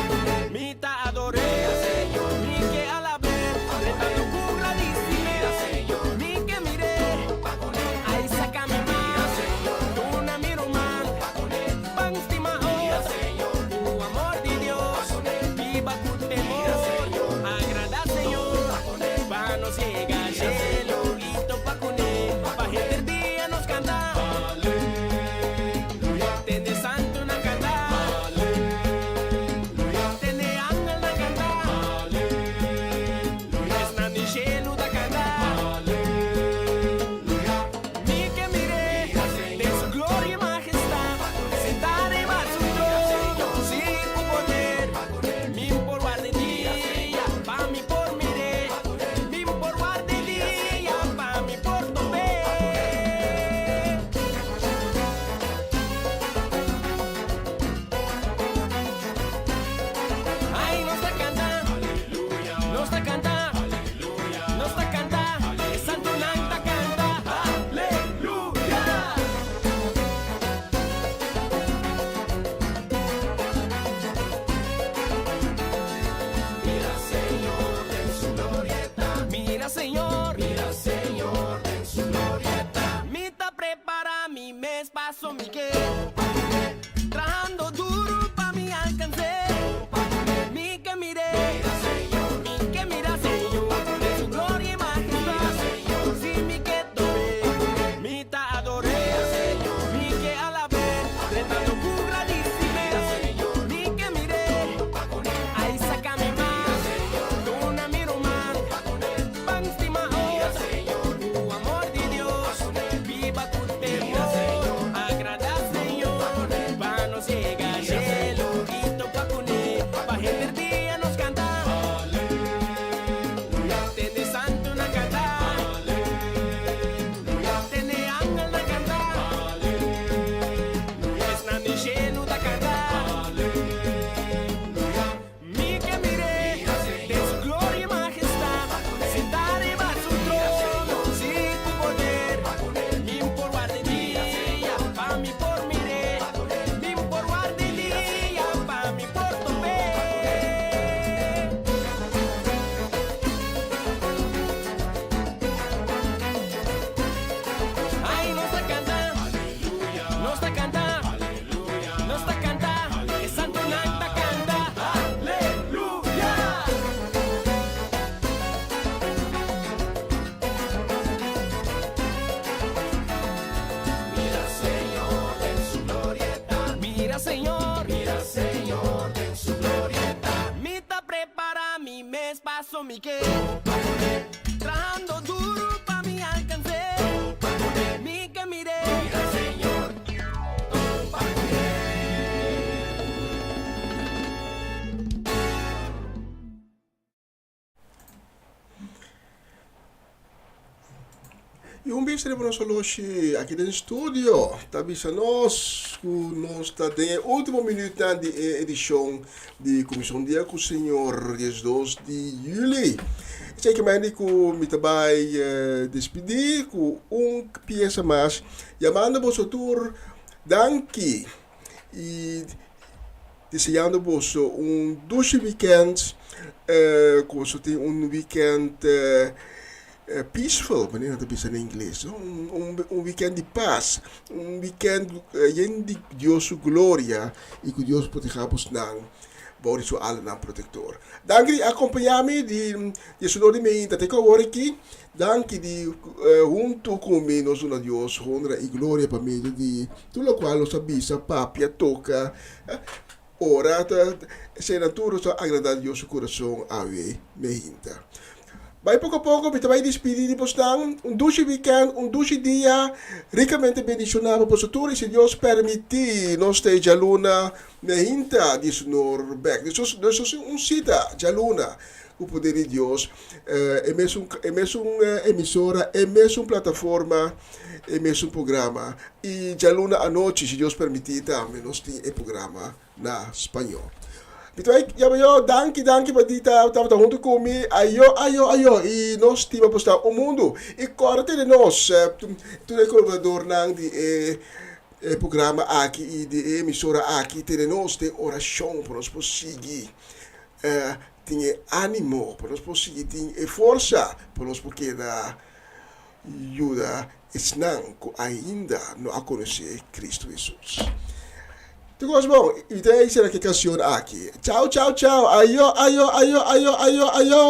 mi ta ador'é. Mi ke alab'é, rentando ku gradisimentu. Mi ke mir'é, ai saka mi man, duna mi ruman, ban stima otro, ku amor di Dios, biba ku temor, agradá Señor, pa nos yega shelu i topa kuné, pa henter dia nos kanta. Tende santunan kanta. Tende angelnan kanta. Esnan den shelu ta kanta. Mi ke mir'é den su gloria i majestad, sentá riba su trono, sí ku poder. Mi por warda e dia pa mi por mir'é. Mi por warda e dia pa mi por top'é. Ai, nos ta kanta, nos ta kanta, nos ta kanta, e santunan ta kanta, aleluya. Mira Señor, den su glorieta. Mira Señor, Mira Señor, den su glorieta. Mi ta prepará mi mes paso mi ke trahando duru pa mi alkans'é. Mi ke mir'é, mi ke mira Señor, den su gloria i majestad. Si mi ke top'é, mi ta ador'é. Mi ke alab'é, rentando ku gradisimentu. Mi ke mir'é, ai saka mi man, duna mi ruman, ban stima otro, ku amor di Dios, biba ku temor, agradá Señor, pa nos yega shelu i topa kuné, pa henter dia nos kanta. Tende santunan kanta. Tende angelnan kanta. Esnan den shelu ta kanta. Mi ke mir'é den su gloria i majestad, sentá riba su trono, sí ku poder. Mi por warda e dia pa mi por mir'é. Mi por warda e dia pa mi por top'é. Ai, nos ta kanta, nos ta kanta, nos ta kanta, e santunan ta kanta, aleluya. Mira Señor, den su glorieta. Mira Señor, Mira Señor, den su glorieta. Mi ta prepará mi mes paso mi ke trahando duru pa mi alkans'é. Mi ke mir'é. I un bista riba nos oloshi aki den studio ta bisa nos ku nos ta den e último minütnan di e edishon di Kuminsá un Dia ku Señor, 12 di yüli. Esei ke mende ku mi ta bai despidí ku un piesa mas, yamando boso tur danki i deseando boso un dushi wikènt, ku boso tin un wikènt peaceful, manera nan ta bisa na ingles, no? Un wikènt di pas, un wikènt yen di Dios su gloria i ku Dios protegá bosnan bou di su alanan protektor. Danki di akompañá mi di diesunor di meinta te ku awor aki. Danki di huntu ku mi nos duna Dios honra i gloria pa medio di tur lokual nos a bisa, papia, toka, ora, ta eseinan tur nos ta agradá Dios su kurason awe meinta. Bai poko poko mi ta bai dispidi di bosnan. Un dushi wikènt, un dushi dia rikamente bendishoná pa boso tur i si Dios permití nos ta e djaluna meinta di Señor bèk. Nos nos tin un sita djaluna ku poder di Dios. E mesun e mesun emisora, e mesun plataforma, e mesun programa. I djaluna anochi si Dios permití tambe nos tin e programa na spañó. Mi ta bai yama yo danki danki pa di ta tabata huntu ku mi ayo ayo ayo i nos stima por sta un mundu i kòrda tene nos tur e kolaboradornan di e e programa aki i di e emisora aki tene nos den orashon pa nos por sigui tin e ánimo pa nos por sigui tin e forsa pa nos por keda yuda esnan ku ainda no a konosé Kristu Hesus. Tur kos bon, i ta sera ku e kansion aki. Chao, chao, chao, ayo, ayo, ayo, ayo, ayo, ayo!